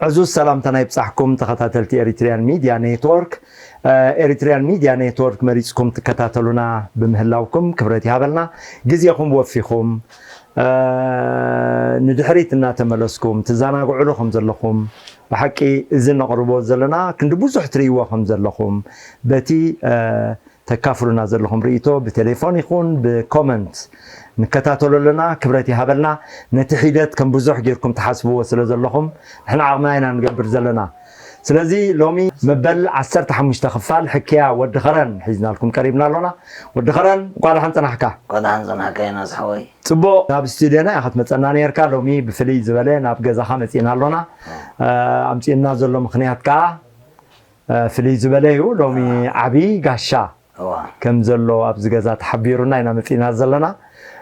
ዕዙዝ ሰላምታና ይብጻሕኩም ተኸታተልቲ ኤሪትሪያን ሚድያ ኔትወርክ። ኤሪትሪያን ሚድያ ኔትወርክ መሪጽኩም ትከታተሉና ብምህላውኩም ክብረት ይሃበልና። ግዜኹም ወፊኹም ንድሕሪት እናተመለስኩም ትዘናግዕሉ ከም ዘለኹም፣ ብሓቂ እዚ ነቕርቦ ዘለና ክንዲ ብዙሕ ትርእይዎ ከም ዘለኹም፣ በቲ ተካፍሉና ዘለኹም ርእይቶ ብቴሌፎን ይኹን ብኮመንት ንከታተሎ ኣለና። ክብረት ይሃበልና። ነቲ ሒደት ከም ብዙሕ ጌርኩም ትሓስብዎ ስለ ዘለኹም ንሕና ዓቕምና ኢና ንገብር ዘለና። ስለዚ ሎሚ መበል ዓሰርተ ሓሙሽተ ክፋል ሕክያ ወዲ ኸረን ሒዝናልኩም ቀሪብና ኣሎና። ወዲ ኸረን እንኳ ደሓን ጸናሕካ። እንኳ ደሓን ጸናሕካ ዮናስ ሓወይ። ጽቡቕ፣ ናብ ስቱድዮና ኢኻ ክትመጸና ነርካ። ሎሚ ብፍልይ ዝበለ ናብ ገዛኻ መጺእና ኣሎና። ኣምጺእና ዘሎ ምኽንያት ከኣ ፍልይ ዝበለ እዩ። ሎሚ ዓቢ ጋሻ ከም ዘሎ ኣብዚ ገዛ ተሓቢሩና ኢና መጺእና ዘለና።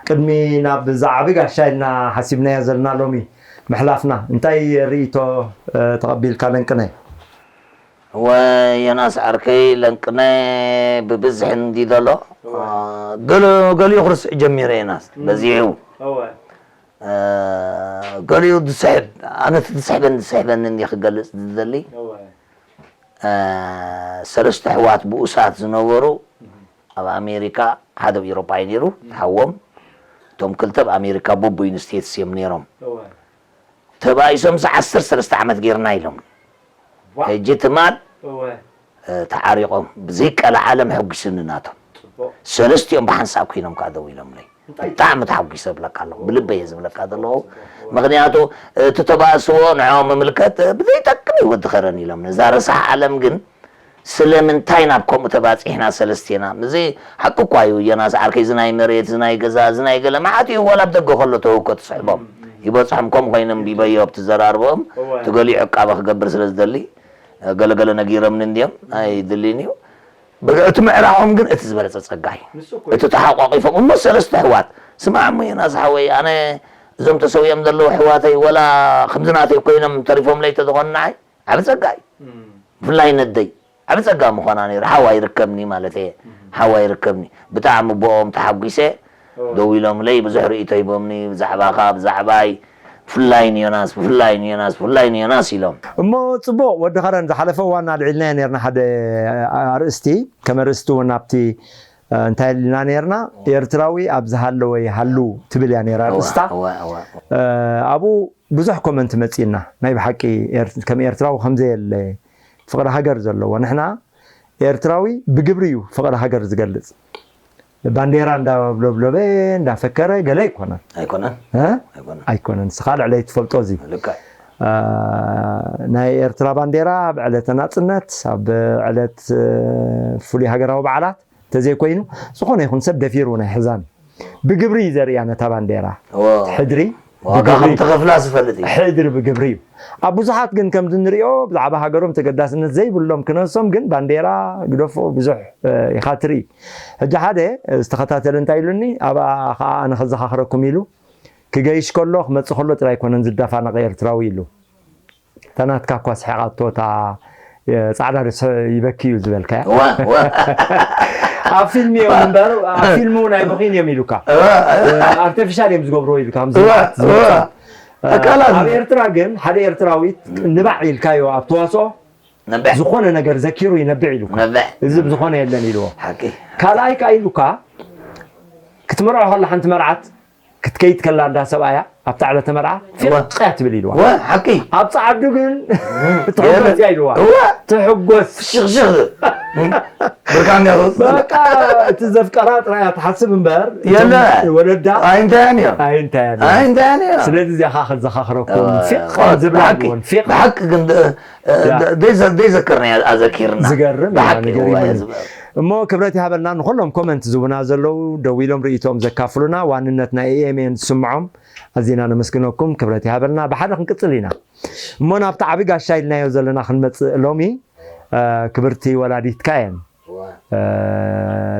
ቅድሚ ናብ ዛዕቢ ጋሻ ኢልና ሓሲብናዮ ዘለና ሎሚ ምሕላፍና እንታይ ርእይቶ ተቐቢልካ ለንቅነ? ወ ዮናስ ዓርከይ ለንቅነ ብብዝሒ እንዲ ዘሎ ገሉ ገሊኡ ክርስዕ ጀሚረ ዮናስ በዚሑ ገሊኡ ዝስሕብ ኣነ ዝስሕበን ዝስሕበኒ እንዲ ክገልጽ ዝደሊ ሰለስተ ኣሕዋት ብኡሳት ዝነበሩ ኣብ ኣሜሪካ ሓደ ኣብ ኤሮጳ እዩ ነይሩ ሓዎም እቶም ክልተ ኣብ ኣሜሪካ ቡቡይን ስቴትስ እዮም ነይሮም ተባኢሶም ዓሰርተ ሰለስተ ዓመት ጌርና ኢሎም ሕጂ ትማል ተዓሪቖም ብዘይቀልዓለም ሕጒስኒ ናቶም ሰለስቲኦም ብሓንሳእ ኮይኖም ከዓ ደው ኢሎምለይ ብጣዕሚ ተሓጒሰ እብለካ ኣለኹ ብልበይ እየ ዝብለካ ዘለኹ ምኽንያቱ እቲ ተባእስዎ ንዕኦም ምምልከት ብዘይጠቅም እዩ ወዲ ኸረን ኢሎም ነዛ ረሳሕ ዓለም ግን ስለምንታይ ናብ ከምኡ ተባፂሕና ሰለስቴና እዚ ሓቂ እኳ እዩ ዮናስ ዓርከይ እዚ ናይ መሬት እዚ ናይ ገዛ እዚ ናይ ገለ መዓት እዩ ዋላ ኣብ ደገ ከሎ ተውኮ ትስሕቦም ይበፅሖም ከም ኮይኖም ቢበዮ ኣብቲ ዘራርቦም ትገሊኡ ዕቃበ ክገብር ስለ ዝደሊ ገለገለ ነጊሮምኒ እንድዮም ኣይድልን እዩ እቲ ምዕራቖም ግን እቲ ዝበለፀ ፀጋ እዩ እቲ ተሓቋቂፎም እሞ ሰለስተ ኣሕዋት ስማዕ እሞ ዮናስ ሓወይ ኣነ እዞም ተሰዊኦም ዘለዉ ኣሕዋተይ ወላ ከምዚ ናተይ ኮይኖም ተሪፎምለይ ተዝኾኑ ንዓይ ዓቢ ጸጋ እዩ ብፍላይ ነደይ ዓቢ ጸጋ ምዃና ነይሩ ሓዋ ይርከብኒ ማለት እየ ሓዋ ይርከብኒ ብጣዕሚ ብኦም ተሓጒሰ ደው ኢሎምለይ ብዙሕ ርእይቶ ሂቦምኒ ብዛዕባኻ ብዛዕባይ ብፍላይ ንዮናስ ብፍላይ ንዮናስ ብፍላይ ንዮናስ ኢሎም እሞ ጽቡቕ ወዲ ኸረን ዝሓለፈ እዋን ኣልዒልናዮ ነርና ሓደ ኣርእስቲ ከም ኣርእስቲ እውን ኣብቲ እንታይ ኢልና ነርና ኤርትራዊ ኣብ ዝሃለወ ይሃሉ ትብል እያ ነራ ኣርእስታ ኣብኡ ብዙሕ ኮመንት መጺእና ናይ ብሓቂ ከም ኤርትራዊ ከምዘየለ ፍቕሪ ሃገር ዘለዎ ንሕና ኤርትራዊ ብግብሪ እዩ ፍቕሪ ሃገር ዝገልጽ ባንዴራ እንዳብለብለበ እንዳፈከረ ገለ ኣይኮነን ኣይኮነን ኣይኮነን ንስኻ ልዕለይ ትፈልጦ እዚ ናይ ኤርትራ ባንዴራ ኣብ ዕለተ ናጽነት ኣብ ዕለት ፍሉይ ሃገራዊ በዓላት እንተዘይኮይኑ ዝኾነ ይኹን ሰብ ደፊሩ ናይ ሕዛን ብግብሪ እዩ ዘርእያ ነታ ባንዴራ ሕድሪ ዋጋ ከም ተኸፍላ ዝፈልጥ እዩ ሕድሪ ብግብሪ እዩ ኣብ ብዙሓት ግን ከምዚ ንሪኦ ብዛዕባ ሃገሮም ተገዳስነት ዘይብሎም ክነሶም ግን ባንዴራ ግደፎ ብዙሕ ኢኻ ትርኢ ሕጂ ሓደ ዝተኸታተለ እንታይ ኢሉኒ ኣብኣ ከዓ ኣነ ከዘኻኽረኩም ኢሉ ክገይሽ ከሎ ክመፅእ ከሎ ጥራይ ኮነን ዝዳፋነቐ ኤርትራዊ ኢሉ እታ ናትካ እኳ ስሒቓቶ እታ ጻዕዳ ርእሲ ይበኪ እዩ ዝበልካያ ኣብ ፊልም እዮም እምበር ኣብ ፊልም እውን ኣይበኽይን እዮም ኢሉካ ኣርቲፊሻል እዮም ዝገብርዎ ኢሉካ ኣብ ኤርትራ ግን ሓደ ኤርትራዊት ንባዕ ኢልካዮ ኣብ ተዋስኦ ዝኾነ ነገር ዘኪሩ ይነብዕ ኢሉካ እዚ ዝኾነ የለን ኢልዎ ካልኣይ ከዓ ኢሉካ ክትምርዖ ከላ ሓንቲ መርዓት ክትከይድ ከላ እንዳ ሰብኣያ ኣብታ ዕለተ መርዓ ፊቕ እያ ትብል ኢልዋ ወ ሓቂ ኣብ ጻዓዱ ግን ትሕጎስ እያ ኢልዋ እዋ ትሕጎስ ፍሽኽሽኽ ብርካ እንዲያ ትወፅእ። በቃ እቲ ዘፍቀራ ጥራይ እያ ትሓስብ እምበር የለ። እቶም ወለዳ ኣይንታያን እዮም። ኣይንታያን ኣይንታያን እዮም። ስለዚ እዚኣ ከዘኻኽረኩም ኣዎ፣ ፊቕ ቆ- ዝብላ ብሓቂ እውን ፊቕ ብሓቂ ግን ደ- እ፣ ያ። ደ- ደይዘ- ደይዘክርና እያ ኣዘኪርና ዝገርም ብሓቂ ነገር እዋ እዩ። እያ ዝብላ። እሞ ክብረት ይሃበልና ንኩሎም ኮመንት ዝቡና ዘለዉ ደዊሎም ርእይቶም ዘካፍሉና ዋንነት ናይ ኤኤምኤን ዝስምዖም ኣዚና ነመስግነኩም። ክብረት ይሃበልና። ብሓደ ክንቅጽል ኢና እሞ ናብቲ ዓቢ ጋሻ ኢልናዮ ዘለና ክንመጽእ ሎሚ እ፣ ክብርቲ ወላዲትካ እየን እ፣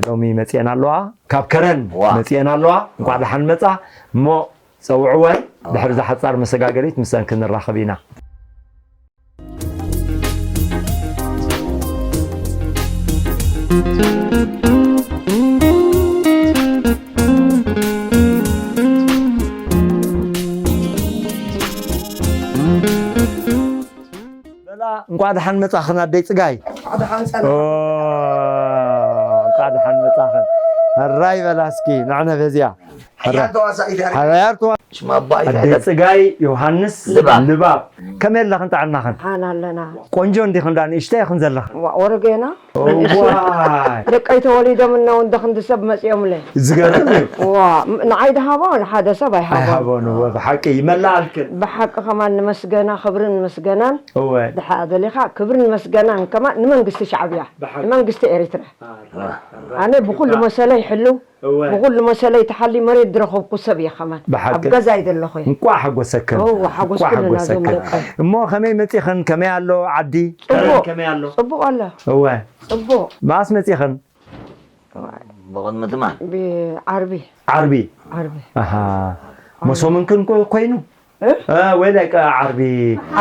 ሎሚ መጽኤን ኣለዋ ካብ ከረን ዋ። መጽኤን ኣለዋ። እንኳዕ ደሓን መጻ እሞ ጸውዕወን። ድሕሪ ዝሓጻር መሰጋገሪት ምሰን ክንራኸብ ኢና። በላ እንኳዕ ደሓን መጻኽን ኣደይ ጽጋይ። ኦ፣ እንኳዕ ደሓን መጻኽን። ሕራይ በላ እስኪ ንዕነ በዚያ። ሕራይ። ሕራይ ኣርትዋ። ኣደይ ጽጋይ ዮሃንስ ልባብ። ልባብ። ከመይ ኣለኽን ጥዕናኽን? ሓን ኣለና። ቆንጆ እንዲኽን ዳ ንእሽተይ ኢኽን ዘለኽን? ዋ ወረጌና። ዋይ። ደቀይ ተወሊዶም እነ ወንደ ክንዲ ሰብ መጺኦምለይ። ዝገርም እዩ። ዋ ንዓይ ድሃቦ ንሓደ ሰብ ኣይሃቦን። ኣይሃቦን እወ ብሓቂ ይመላኣልክን። ብሓቂ ከማን ንመስገና ክብርን ምስገናን እወ። ድሓ ደሊኻ ክብርን ምስገናን ከማን ንመንግስቲ ሻዕብያ ብሓቂ። ንመንግስቲ ኤሪትራ ኣረ፣ ኣረ፣ ኣነ ብኩሉ ይግባእ። መሰለይ ሕልው እወ። ብኩሉ መሰለይ ተሓሊ መሬት ዝረኸብኩ ሰብ እየ ከማን ብሓቂ። ኣብ ገዛይ ዘለኹ እየ። እንቋዕ ሓጎሰክን። እወ፣ ሓጎስ እንቋዕ ኩልና ዞም ሓጎሰክን። ደቀይ። እሞ ከመይ መጺኽን ከመይ ኣሎ ዓዲ? ጽቡቕ። ከረን ከመይ ኣሎ? ጽቡቕ ኣሎ። እወ። ጽቡቕ። መኣስ መጺኽን? ብቕድሚ ትማል ብዓርቢ ዓርቢ ዓርቢ ኣሃ መሶምንክን ኮ- ኮይኑ እ? እ፣ ወይላይ ቀ ዓርቢ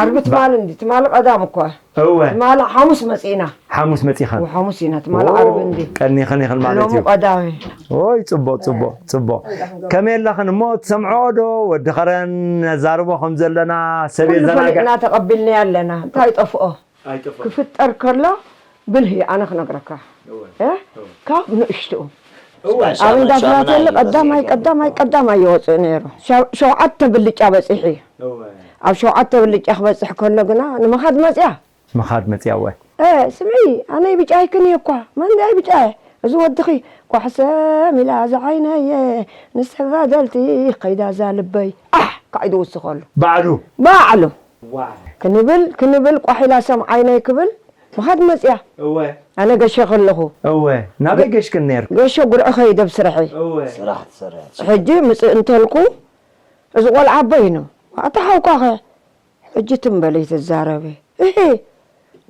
ዓርቢ ትማል እንዲ ትማል ቀዳም እኮ እወ ትማል ሓሙስ መፂእና ሓሙስ መፂኸን ሓሙስ ኢና ትማል ዓርቢ እንዲ ቀኒኸን ኢኽን ማለት ሎሚ እዩ ቀዳሚ ኦይ ፅቡቅ ፅቡቅ ፅቡቅ ከመይ ኣለኽን እሞ ትሰምዖ ዶ ወዲ ኸረን ነዛርቦ ከም ዘለና ሰብ ኩሉ የዘናግዕ ፈሊጥና ተቐቢልናዮ ኣለና እንታይ ጠፍኦ ክፍጠር ከሎ ብልሂ ኣነ ክነግረካ እ? ካብ ንእሽትኡ ኣብ እንዳ ፍላተለ ቀዳማይ ቀዳማይ ቀዳማይ ይወፅእ ነይሩ ሸው- ሸውዓተ ብልጫ በፂሑ እዩ ኣብ ሸውዓተ ብልጫ ክበፅሕ ከሎ ግና ንምኻድ መፅያ ምኻድ መፅያ ወ እ፣ ስምዒ ኣነይ ብጫይክን እየ እኳ መንዳይ ብጫ እዚ ወድኺ ኳሕሰም ኢላ ዝዓይነየ ንሰጋደልቲ ከይዳ እዛ ልበይ ኣሕ ካዒ ዝውስኸሉ ባዕሉ ባዕሉ ክንብል ክንብል ቋሒላ ሰም ዓይነይ ክብል ምኻድ መፅያ እወ ኣነ ገሸ ከለኹ እወ ናበይ ገሽክን ነይር ገሸ ጉርዒ ከይደ ብስርሐይ እወ ስራሕ ትሰርሕ ሕጂ ምፅእ እንተልኩ እዚ ቆልዓ በይኑ ኣታ ሓውካኸ ሕጂ ትም በለይ ትዛረበ እሄ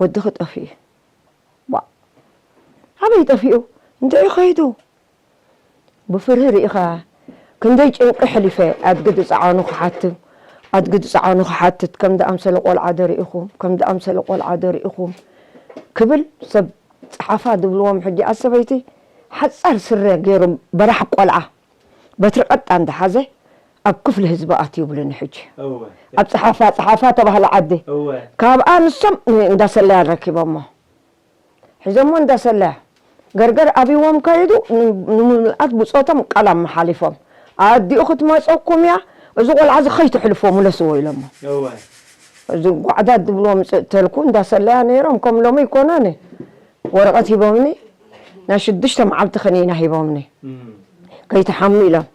ወድኺ ጠፊኡ ዋ ኣበይ ጠፊኡ እንታይ ከይዱ ብፍርሂ ርኢኻ ክንደይ ጭንቂ ሕሊፈ ኣድጊ ዝፀዓኑ ክሓትም ኣድጊ ዝፀዓኑ ክሓትት ከም ዝኣምሰለ ቆልዓ ደሪኢኹም ከም ዝኣምሰለ ቆልዓ ደሪኢኹም ክብል ሰብ ፀሓፋ ዝብልዎም ሕጂ ኣሰበይቲ ሓፃር ስረ ገይሮም በራሕ ቆልዓ በትሪ ቀጣ እንዳሓዘ ኣብ ክፍሊ ህዝቢ ኣትዩ ይብሉኒ ሕጂ ኣብ ፀሓፋ ፀሓፋ ተባህለ ዓዲ ካብኣ ንሶም እንዳሰለያ ረኪቦሞ ሒዞሞ እንዳሰለያ ገርገር ኣብዎም ከይዱ ንምልኣት ብፆቶም ቃል ኣመሓሊፎም ኣዲኡ ክትመፀኩም እያ እዚ ቆልዓ እዚ ከይትሕልፎ ምለስዎ ኢሎሞ እዚ ጓዕዳድ ዝብልዎ ምፅእ ተልኩ እንዳሰለያ ነይሮም ከም ሎሚ ይኮነኒ ወረቐት ሂቦምኒ ናይ ሽዱሽተ መዓልቲ ከኒና ሂቦምኒ ከይትሓሙ ኢሎም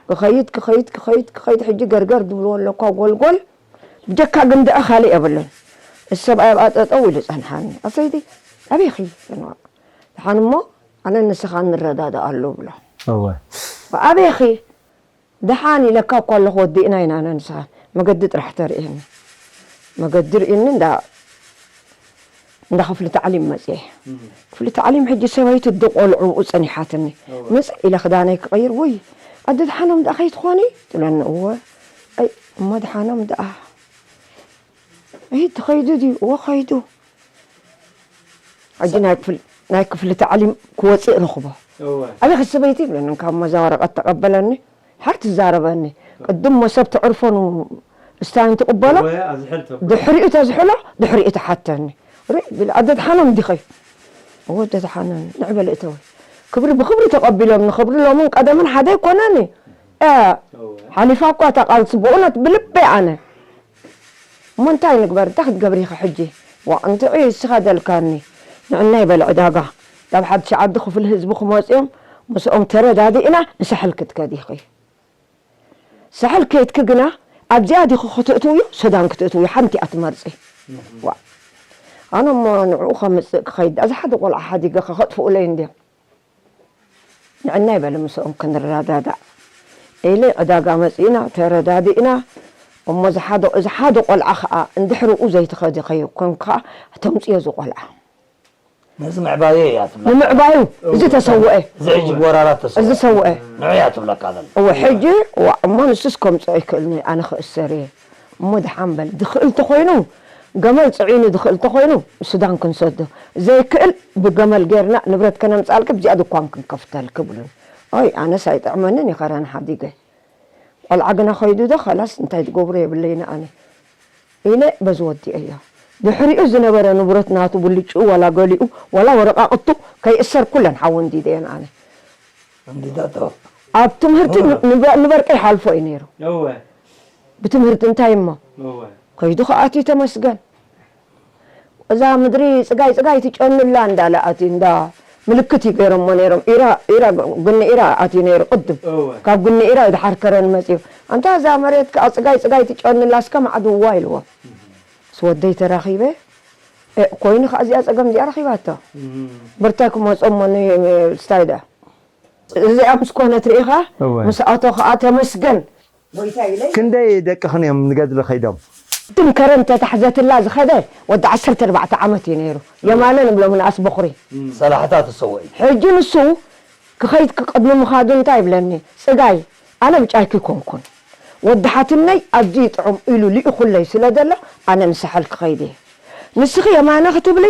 ክኸይድ ክኸይድ ክኸይድ ክኸይድ ሕጂ ገርገር ዝብልዎ ኣለኳ ጎልጎል ብጀካ ግን ደኣ ካልእ የብሉን እዚ ሰብኣይ ኣብኣ ጠጠው ኢሉ ጸንሓኒ ኣሰይቲ ኣበይኺ ደሓን እሞ ኣነ ንስኻ ንረዳዳኣሉ ብሎ ኣበይኺ ደሓን ኢለካ እኳ ኣለኹ ወዲእና ኢና ኣነ ንስኻ መገዲ ጥራሕ ተርእየኒ መገዲ ርእኒ እንዳ እንዳ ክፍሊ ታዕሊም መፅየ ክፍሊ ታዕሊም ሕጂ ሰበይቲ ድቆልዑ ጸኒሓትኒ ምፅእ ኢለ ክዳነይ ክቐይር ውይ ኣደ ድሓኖም ደኣ ከይትኾኒ ትብለኒ እወ ኣይ እሞ ድሓኖም ደኣ ኣይ ትኸይዱ ድዩ እወ ኸይዱ ሕጂ ናይ ክፍሊ ታዕሊም ክወፅእ ንኽቦ ኣበይ ክስበይቲ ይብለኒ ካብ መዛ ወረቐት ተቐበለኒ ሓር ትዛረበኒ ቅድም መሰብ ተዕርፎ ንስታይን ትቕበሎ ድሕሪኡ ተዝሕሎ ድሕሪኡ ትሓተኒ ርኢ ብል ኣደትሓኖም እንዲኸይ እወ ኣደትሓኖም ንዕበለ እተወ ክብሪ ብክብሪ ተቐቢሎም ንክብሪ ሎምን ቀደምን ሓደ ኣይኮነኒ ሓሊፋ እኳ እታ ቃልሲ ብእውነት ብልበይ ኣነ እሞ እንታይ ንግበር እንታይ ክትገብሪ ኢኺ ሕጂ ዋ እንድዒ እስኻ ደልካኒ ንዕናይ በለ ዕዳጋ፣ ናብ ሓድሽ ዓዲ ክፍሊ ህዝቢ ክመጽኦም ምስኦም ተረዳዲእና ንሳሕል ክትከዲ ኢኺ። ሳሕል ከይድኪ ግና ኣብዚኣ ዲኺ ክትእትውዮ ሱዳን ክትእትውዮ ሓንቲ እያ ትመርጺ። ዋ ኣነ እሞ ንዕኡ ከምጽእ ክኸይድ እዛ ሓደ ቆልዓ ሓዲገ ከኸጥፍኡለይ እንድዮም። ንዕናይ በለ ምስኦም ክንረዳዳእ ኢለ ዕዳጋ መጺእና ተረዳዲእና። እሞ እዚ ሓደ እዚ ሓደ ቆልዓ ኸኣ እንድሕርኡ ዘይትኸዲ ከይኮንኪ ኸኣ ተምጽዮ እዚ ቆልዓ። ነዚ ምዕባየ እያ ትብላ። ንምዕባዩ እዚ ተሰውአ እዚ ሕጂ ወራራት ተሰውአ። እዚ ሰውአ ንዑ እያ ትብለካ ዘላ። እወ ሕጂ ዋ እሞ ንሱስ ከምፅኦ ይክእልኒ ኣነ ክእሰር እየ። እሞ ደሓን በል ድኽእል ተኾይኑ ገመል ፅዒኑ ድኽእል ተኾይኑ ሱዳን ክንሰዶ ዘይክእል ብገመል ጌርና ንብረት ከነምፃልኪ ብዚኣ ድኳን ክንከፍተልኪ ብሉን። ኦይ ኣነስ ኣይጥዕመንን ይኸረን ሓዲገ። ቆልዓ ግና ኸይዱ ዶ ኸላስ እንታይ ትገብሮ የብለይን ኣነ ኢለ በዚ ወዲኤዮ። ድሕሪኡ ዝነበረ ንብረት ናቱ ብልጭኡ ዋላ ገሊኡ ዋላ ወረቓቕቱ ከይእሰር ኩለን ሓወንዲደየን ኣነ። እንዲዳቶ ኣብ ትምህርቲ ንበ- ንበርቂ ይሓልፎ እዩ ነይሩ። እወ ብትምህርቲ እንታይ እሞ እወ ከይዱ ከኣትዩ ተመስገን። እዛ ምድሪ ፅጋይ ፅጋይ ትጨኑላ እንዳለ ኣትዩ እንዳ ምልክት እዩ ገይሮሞ ነይሮም። ኢራ ኢራ ጉኒ ኢራ ኣትዩ ነይሩ ቅድም እወ ካብ ጉኒ ኢራ እዩ ድሓር ከረን መፅዩ። ኣንታ እዛ መሬት ከዓ ፅጋይ ፅጋይ ትጨኑላ እስከ ማዕድዋ ኢልዎ። ምስ ወደይ ተራኺበ እ፣ ኮይኑ ከዓ እዚኣ ፀገም እዚኣ ረኺባቶ። እም። ብርታይ ክመፆሞ ስታይ ዳ እዚኣ ምስ ኮነት ርኢኻ እወ። ምስ ኣቶ ከዓ ተመስገን ጎይታ ኢለይ። ክንደይ ደቅኽን እዮም ንገድሊ ከይዶም? ትም ከረን ተታሕዘትላ ዝኸደ ወዲ ዓሰርተ ኣርባዕተ ዓመት እዩ ነይሩ። የማነ ንብሎ ምንኣስ በኹሪ። ሰላሕታ ተሰውአ እዩ። ሕጂ ንሱ ክኸይድ ክቅድሚ ምኻዱ እንታይ ይብለኒ? ጽጋይ ኣነ ብጫይኪ ኮንኩን ወዲ ሓትነይ ኣብዚ ጥዑም ኢሉ ልኢኹለይ ስለ ዘሎ ኣነ ንሳሕል ክኸይድ እየ። ንስኺ የማነ ክትብሊ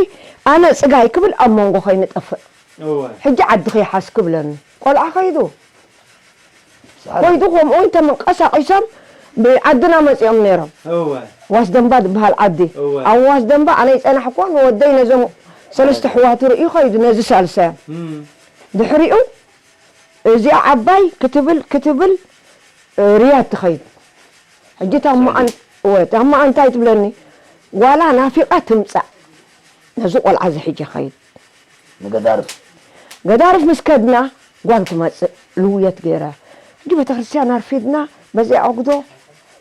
ኣነ ጽጋይ ክብል ኣብ መንጎ ከይንጠፍእ እወ ሕጂ ዓድኺ ይሓዝ ክብለኒ። ቆልዓ ኸይዱ ሰዓት ከይዱ ከምኡ ተመንቀሳቒሶም ብዓድና መፂኦም ነይሮም። እወ ዋስ ደንባ ዝበሃል ዓዲ እወ። ኣብ ዋስ ደንባ ኣነ ይፀናሕኮ ንወደይ ነዞም ሰለስተ ኣሕዋቱ ርእዩ ኸይዱ ነዚ ሳልሳዮም እም። ድሕሪኡ እዚኣ ዓባይ ክትብል ክትብል እ፣ ርያድ ትኸይድ ሕጂ ታማኣ እወ ታማኣ እንታይ ትብለኒ ዋላ ናፊቓ ትምፃእ ነዚ ቆልዓ እዚ ሕጂ ኸይድ ንገዳርፍ ገዳርፍ ምስ ከድና ጓል ትመፅእ ልውየት ገይረ ሕጂ ቤተክርስትያን ኣርፊድና በዚኣ ኣጉዶ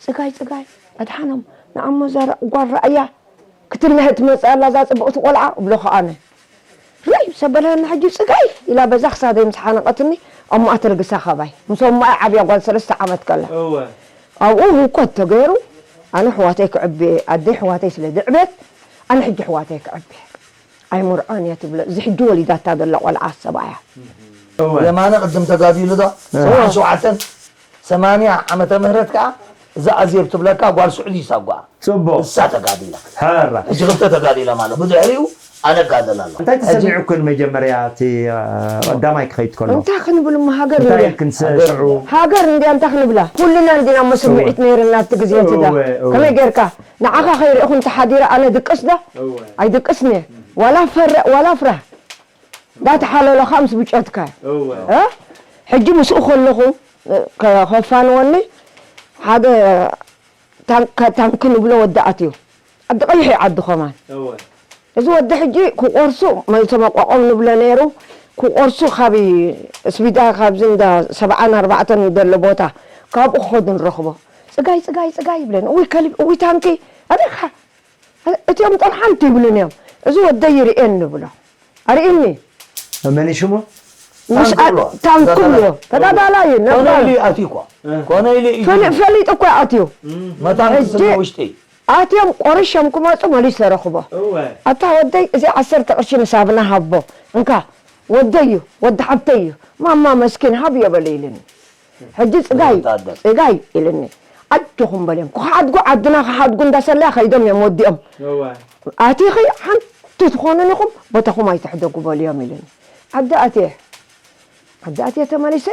ፅጋይ ፅጋይ ኣድሓኖም ንኣሞ እዛ ጓል ረኣያ ክትልህ ትመፅእ ኣላ እዛ ፅብቕቲ ቆልዓ እብሎ ከኣነ ርይ ሰበለኒ ሕጂ ፅጋይ ኢላ በዛ ክሳደይ ምስ ሓነቐትኒ ኣሞኣ ተልግሳ ካባይ ምስ ኣሞኣ ዓብያ ጓል ሰለስተ ዓመት ከላ እወ ኣብኡ ህውከት ተገይሩ ኣነ ኣሕዋተይ ክዕቢ እየ ኣደይ ኣሕዋተይ ስለ ዝዕብየት ኣነ ሕጂ ኣሕዋተይ ክዕቢ እየ ኣይምርዖን እየ ትብሎ እዚ ሕጂ ወሊዳታ ዘላ ቆልዓ ሰብኣያ እወ የማነ ቅድም ተጋዲሉ ዶ ሰብዓን ሸውዓተን ሰማንያ ዓመተ ምህረት ከዓ እዛ ኣዜብ ትብለካ ጓል ስዑዲ ይሳጓ ፅቡቅ እሳ ተጋዲላ ሕራ ሕጂ ክልተ ተጋዲሎም ኣሎ ብድሕሪኡ ኣነ እጋደል ኣሎ እንታይ ተሰሚዑክን መጀመርያ እቲ እ፣ ቀዳማይ ክኸይድ ከሎ እንታይ ክንብል እሞ ሃገር እንታይ ንብላ ኢልክን ስ- ሽዑ ሃገር እንድያ እንታይ ክንብላ ኩልና እንዲና እሞ ስምዒት ነይርና ኣብቲ ግዜ እቲ ዳ እወ፣ እወ። ከመይ ጌርካ ንዓኻ ከይርእኹ እንተሓዲረ ኣነ ድቅስ ዶ እወ ኣይድቅስን እየ ዋላ ፈርሕ ዋላ ፍራህ እንዳተሓለለኻ ምስ ብጨትካ እወ እ? ሕጂ ምስኡ ከለኹ እ፣ ከ- ከፋንወኒ ሓደ ታንክ ታንክ ንብሎ ወዲ ኣትዩ ዓዲ ቀይሕ እዩ ዓዲ ኸማን እወ እዚ ወዲ ሕጂ ክቆርሱ መይቶ መቋቆም ንብሎ ነይሩ ክቆርሱ ካብ ስቢዳ ካብዚ እንዳ ሰብዓን ኣርባዕተን ዘሎ ቦታ ካብኡ ክኸዱ ንረኽቦ ፅጋይ ፅጋይ ፅጋይ ይብለኒ እውይ ከሊብ እውይ ታንኪ ኣበይካ እቲኦም ጠልሓንቲ ይብሉን እዮም እዚ ወደይ ይርእየኒ ንብሎ ኣርእኒ መን ሽሙ ምስ ታንክ ብሎ። ታንክ ብሎ ተጋዳላይ። ተጋዳላይ እዩ ኮነ ነባር ኢሉ ኣትዩ እኮ ኮነ ኢሉ እዩ ፈሊ- ፈሊጡ እኮ ኣትዩ መታን ሕጂ- ክስነ ውሽጢ እዩ ኣትዮም ቆሪሾም ክመፁ መሊሰ ረኽቦ እወ ኣታ ወደይ እዚ ዓሰርተ ቅርሺ ንሳብና ሃቦ እንካ ወደይ እዩ ወዲ ሓብተይ እዩ ማማ መስኪን ሃብዮ በለ ኢልኒ ሕጂ ፅጋይ ወታደር። ፅጋይ ኢልኒ ኣጆኹም በልዮም ክሓድጉ ዓድና ክሓድጉ እንዳሰለያ ከይዶም እዮም ወዲኦም እወ ኣቲኺ ሓንቲ ትኾኑን ኢኹም ቦታኹም ኣይትሕደጉ በልዮም ኢልኒ ዓዲ ኣትየ ዓዲ ኣትየ ተመሊሰ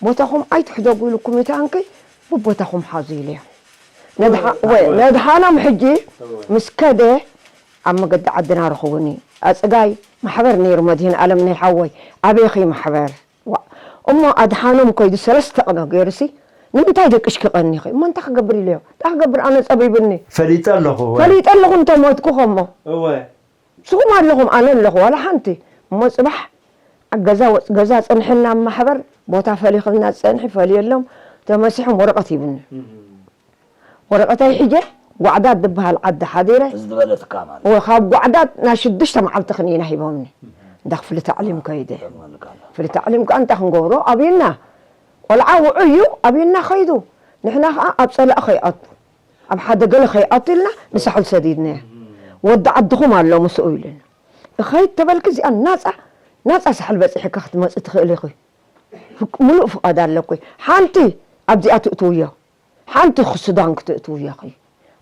ቦታኹም ኣይትሕደጉ ኢልኩም ይተኣንኪ ብቦታኹም ሓዙ ኢልዮም ነድሓ- ወይ ነድሓኖም ሕጂ ምስ ከደ ኣብ መገዲ ዓድና ረኽቡኒ ኣፅጋይ ማሕበር ነይሩ መድህን ኣለም ናይ ሓወይ ኣበይኺ ማሕበር ዋ እሞ ኣድሓኖም ኮይዱ ሰለስተ ቅነ ገይሩሲ ንምንታይ ደቅሽኪ ቀኒኺ እሞ እንታይ ክገብር ኢለዮ እንታይ ክገብር ኣነ ፀቢብኒ ፈሊጠ ኣለኹ ፈሊጠ ኣለኹ እንተሞትኩ ከሞ እወ ስኹም ኣለኹም፣ ኣነ ኣለኹ፣ ዋላ ሓንቲ። እሞ ጽባሕ ኣብ ገዛ ወጽ-፣ ገዛ ጽንሕና ማሕበር ቦታ ፈሊኽልና፣ ዝጸንሒ ፈልየሎም፣ ተመሲሖም ወረቐት ሂቡኒ። ወረቐተይ ሒጀ ጓዕዳድ ዝበሃል ዓዲ ሓዲረ። እዚ ዝበለትካ ማለት። ወ-፣ ካብ ጓዕዳድ ናይ ሽዱሽተ መዓልቲ ክኒና ሂቦምኒ። እንዳ ክፍሊ ታዕሊም ከይደ። ተመልካና። ክፍሊ ታዕሊም ከኣ እንታይ ክንገብሮ ኣብዩና? ቆልዓ ውዑይ እዩ፣ ኣብዩና ከይዱ። ንሕና ከኣ ኣብ ጸላኢ ከይኣቱ፣ ኣብ ሓደ ገለ ከይኣቱ ኢልና ንሳሕል ሰዲድናዮ። ወዲ ዓድኹም ኣሎ ምስኡ ኢሉና። እኸይድ ተበልኪ እዚኣ ናጻ፣ ናጻ ሳሕል በጺሕኪ ክትመጺ ትኽእሊ ኢኺ። ፍቅ-፣ ምሉእ ፍቓድ ኣለኪ። ሓንቲ ኣብዚኣ ትእትውዮ፣ ሓንቲ ሱዳን ክትእትውዮ ኢኺ።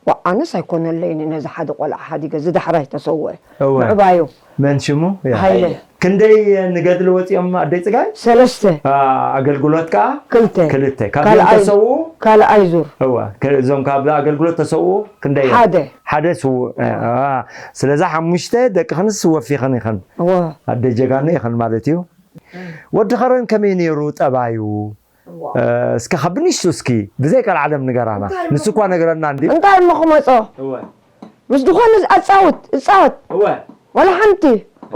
ዋ፣ ኣነስ ኣይኮነለይን ነዚ ሓደ ቆልዓ ሓዲገ፣ እዚ ዳሕራይ ተሰውአ። እወ። ምዕባዩ። መን ሽሙ? ያ። ሃይለ። ክንደይ ንገድሊ ወጺኦም ኣደይ ጽጋይ? ሰለስተ። አ፣ ኣገልግሎት ከኣ? ክልተ። ክልተ። ካብዚኦም ካልኣይ፣ ተሰውኡ? ካልኣይ ዙር። እወ። ከ-፣ እዞም ካብ ኣገልግሎት ተሰውኡ ክንደይ እዮም? ሓደ። ሓደ ስውእ። አ፣ ስለዚ ሓሙሽተ ደቅኽንስ ወፊኽን ኢኽን። እወ። ኣደይ ጀጋኑ ኢኽን ማለት እዩ። ወዲ ኸረን ከመይ ነይሩ ጠባዩ? እዋ። እ፣ እስከ ካብ ብንሽቱ እስኪ ብዘይ ቀልዓለም ንገራና። እንታይ ንሱ እሞ እኳ ነገረና እንዲ። እንታይ እሞ ክመጾ? እወ። ምስ ዝኾነ ኣጻውት፣ እጻወት። እወ። ዋላ ሓንቲ።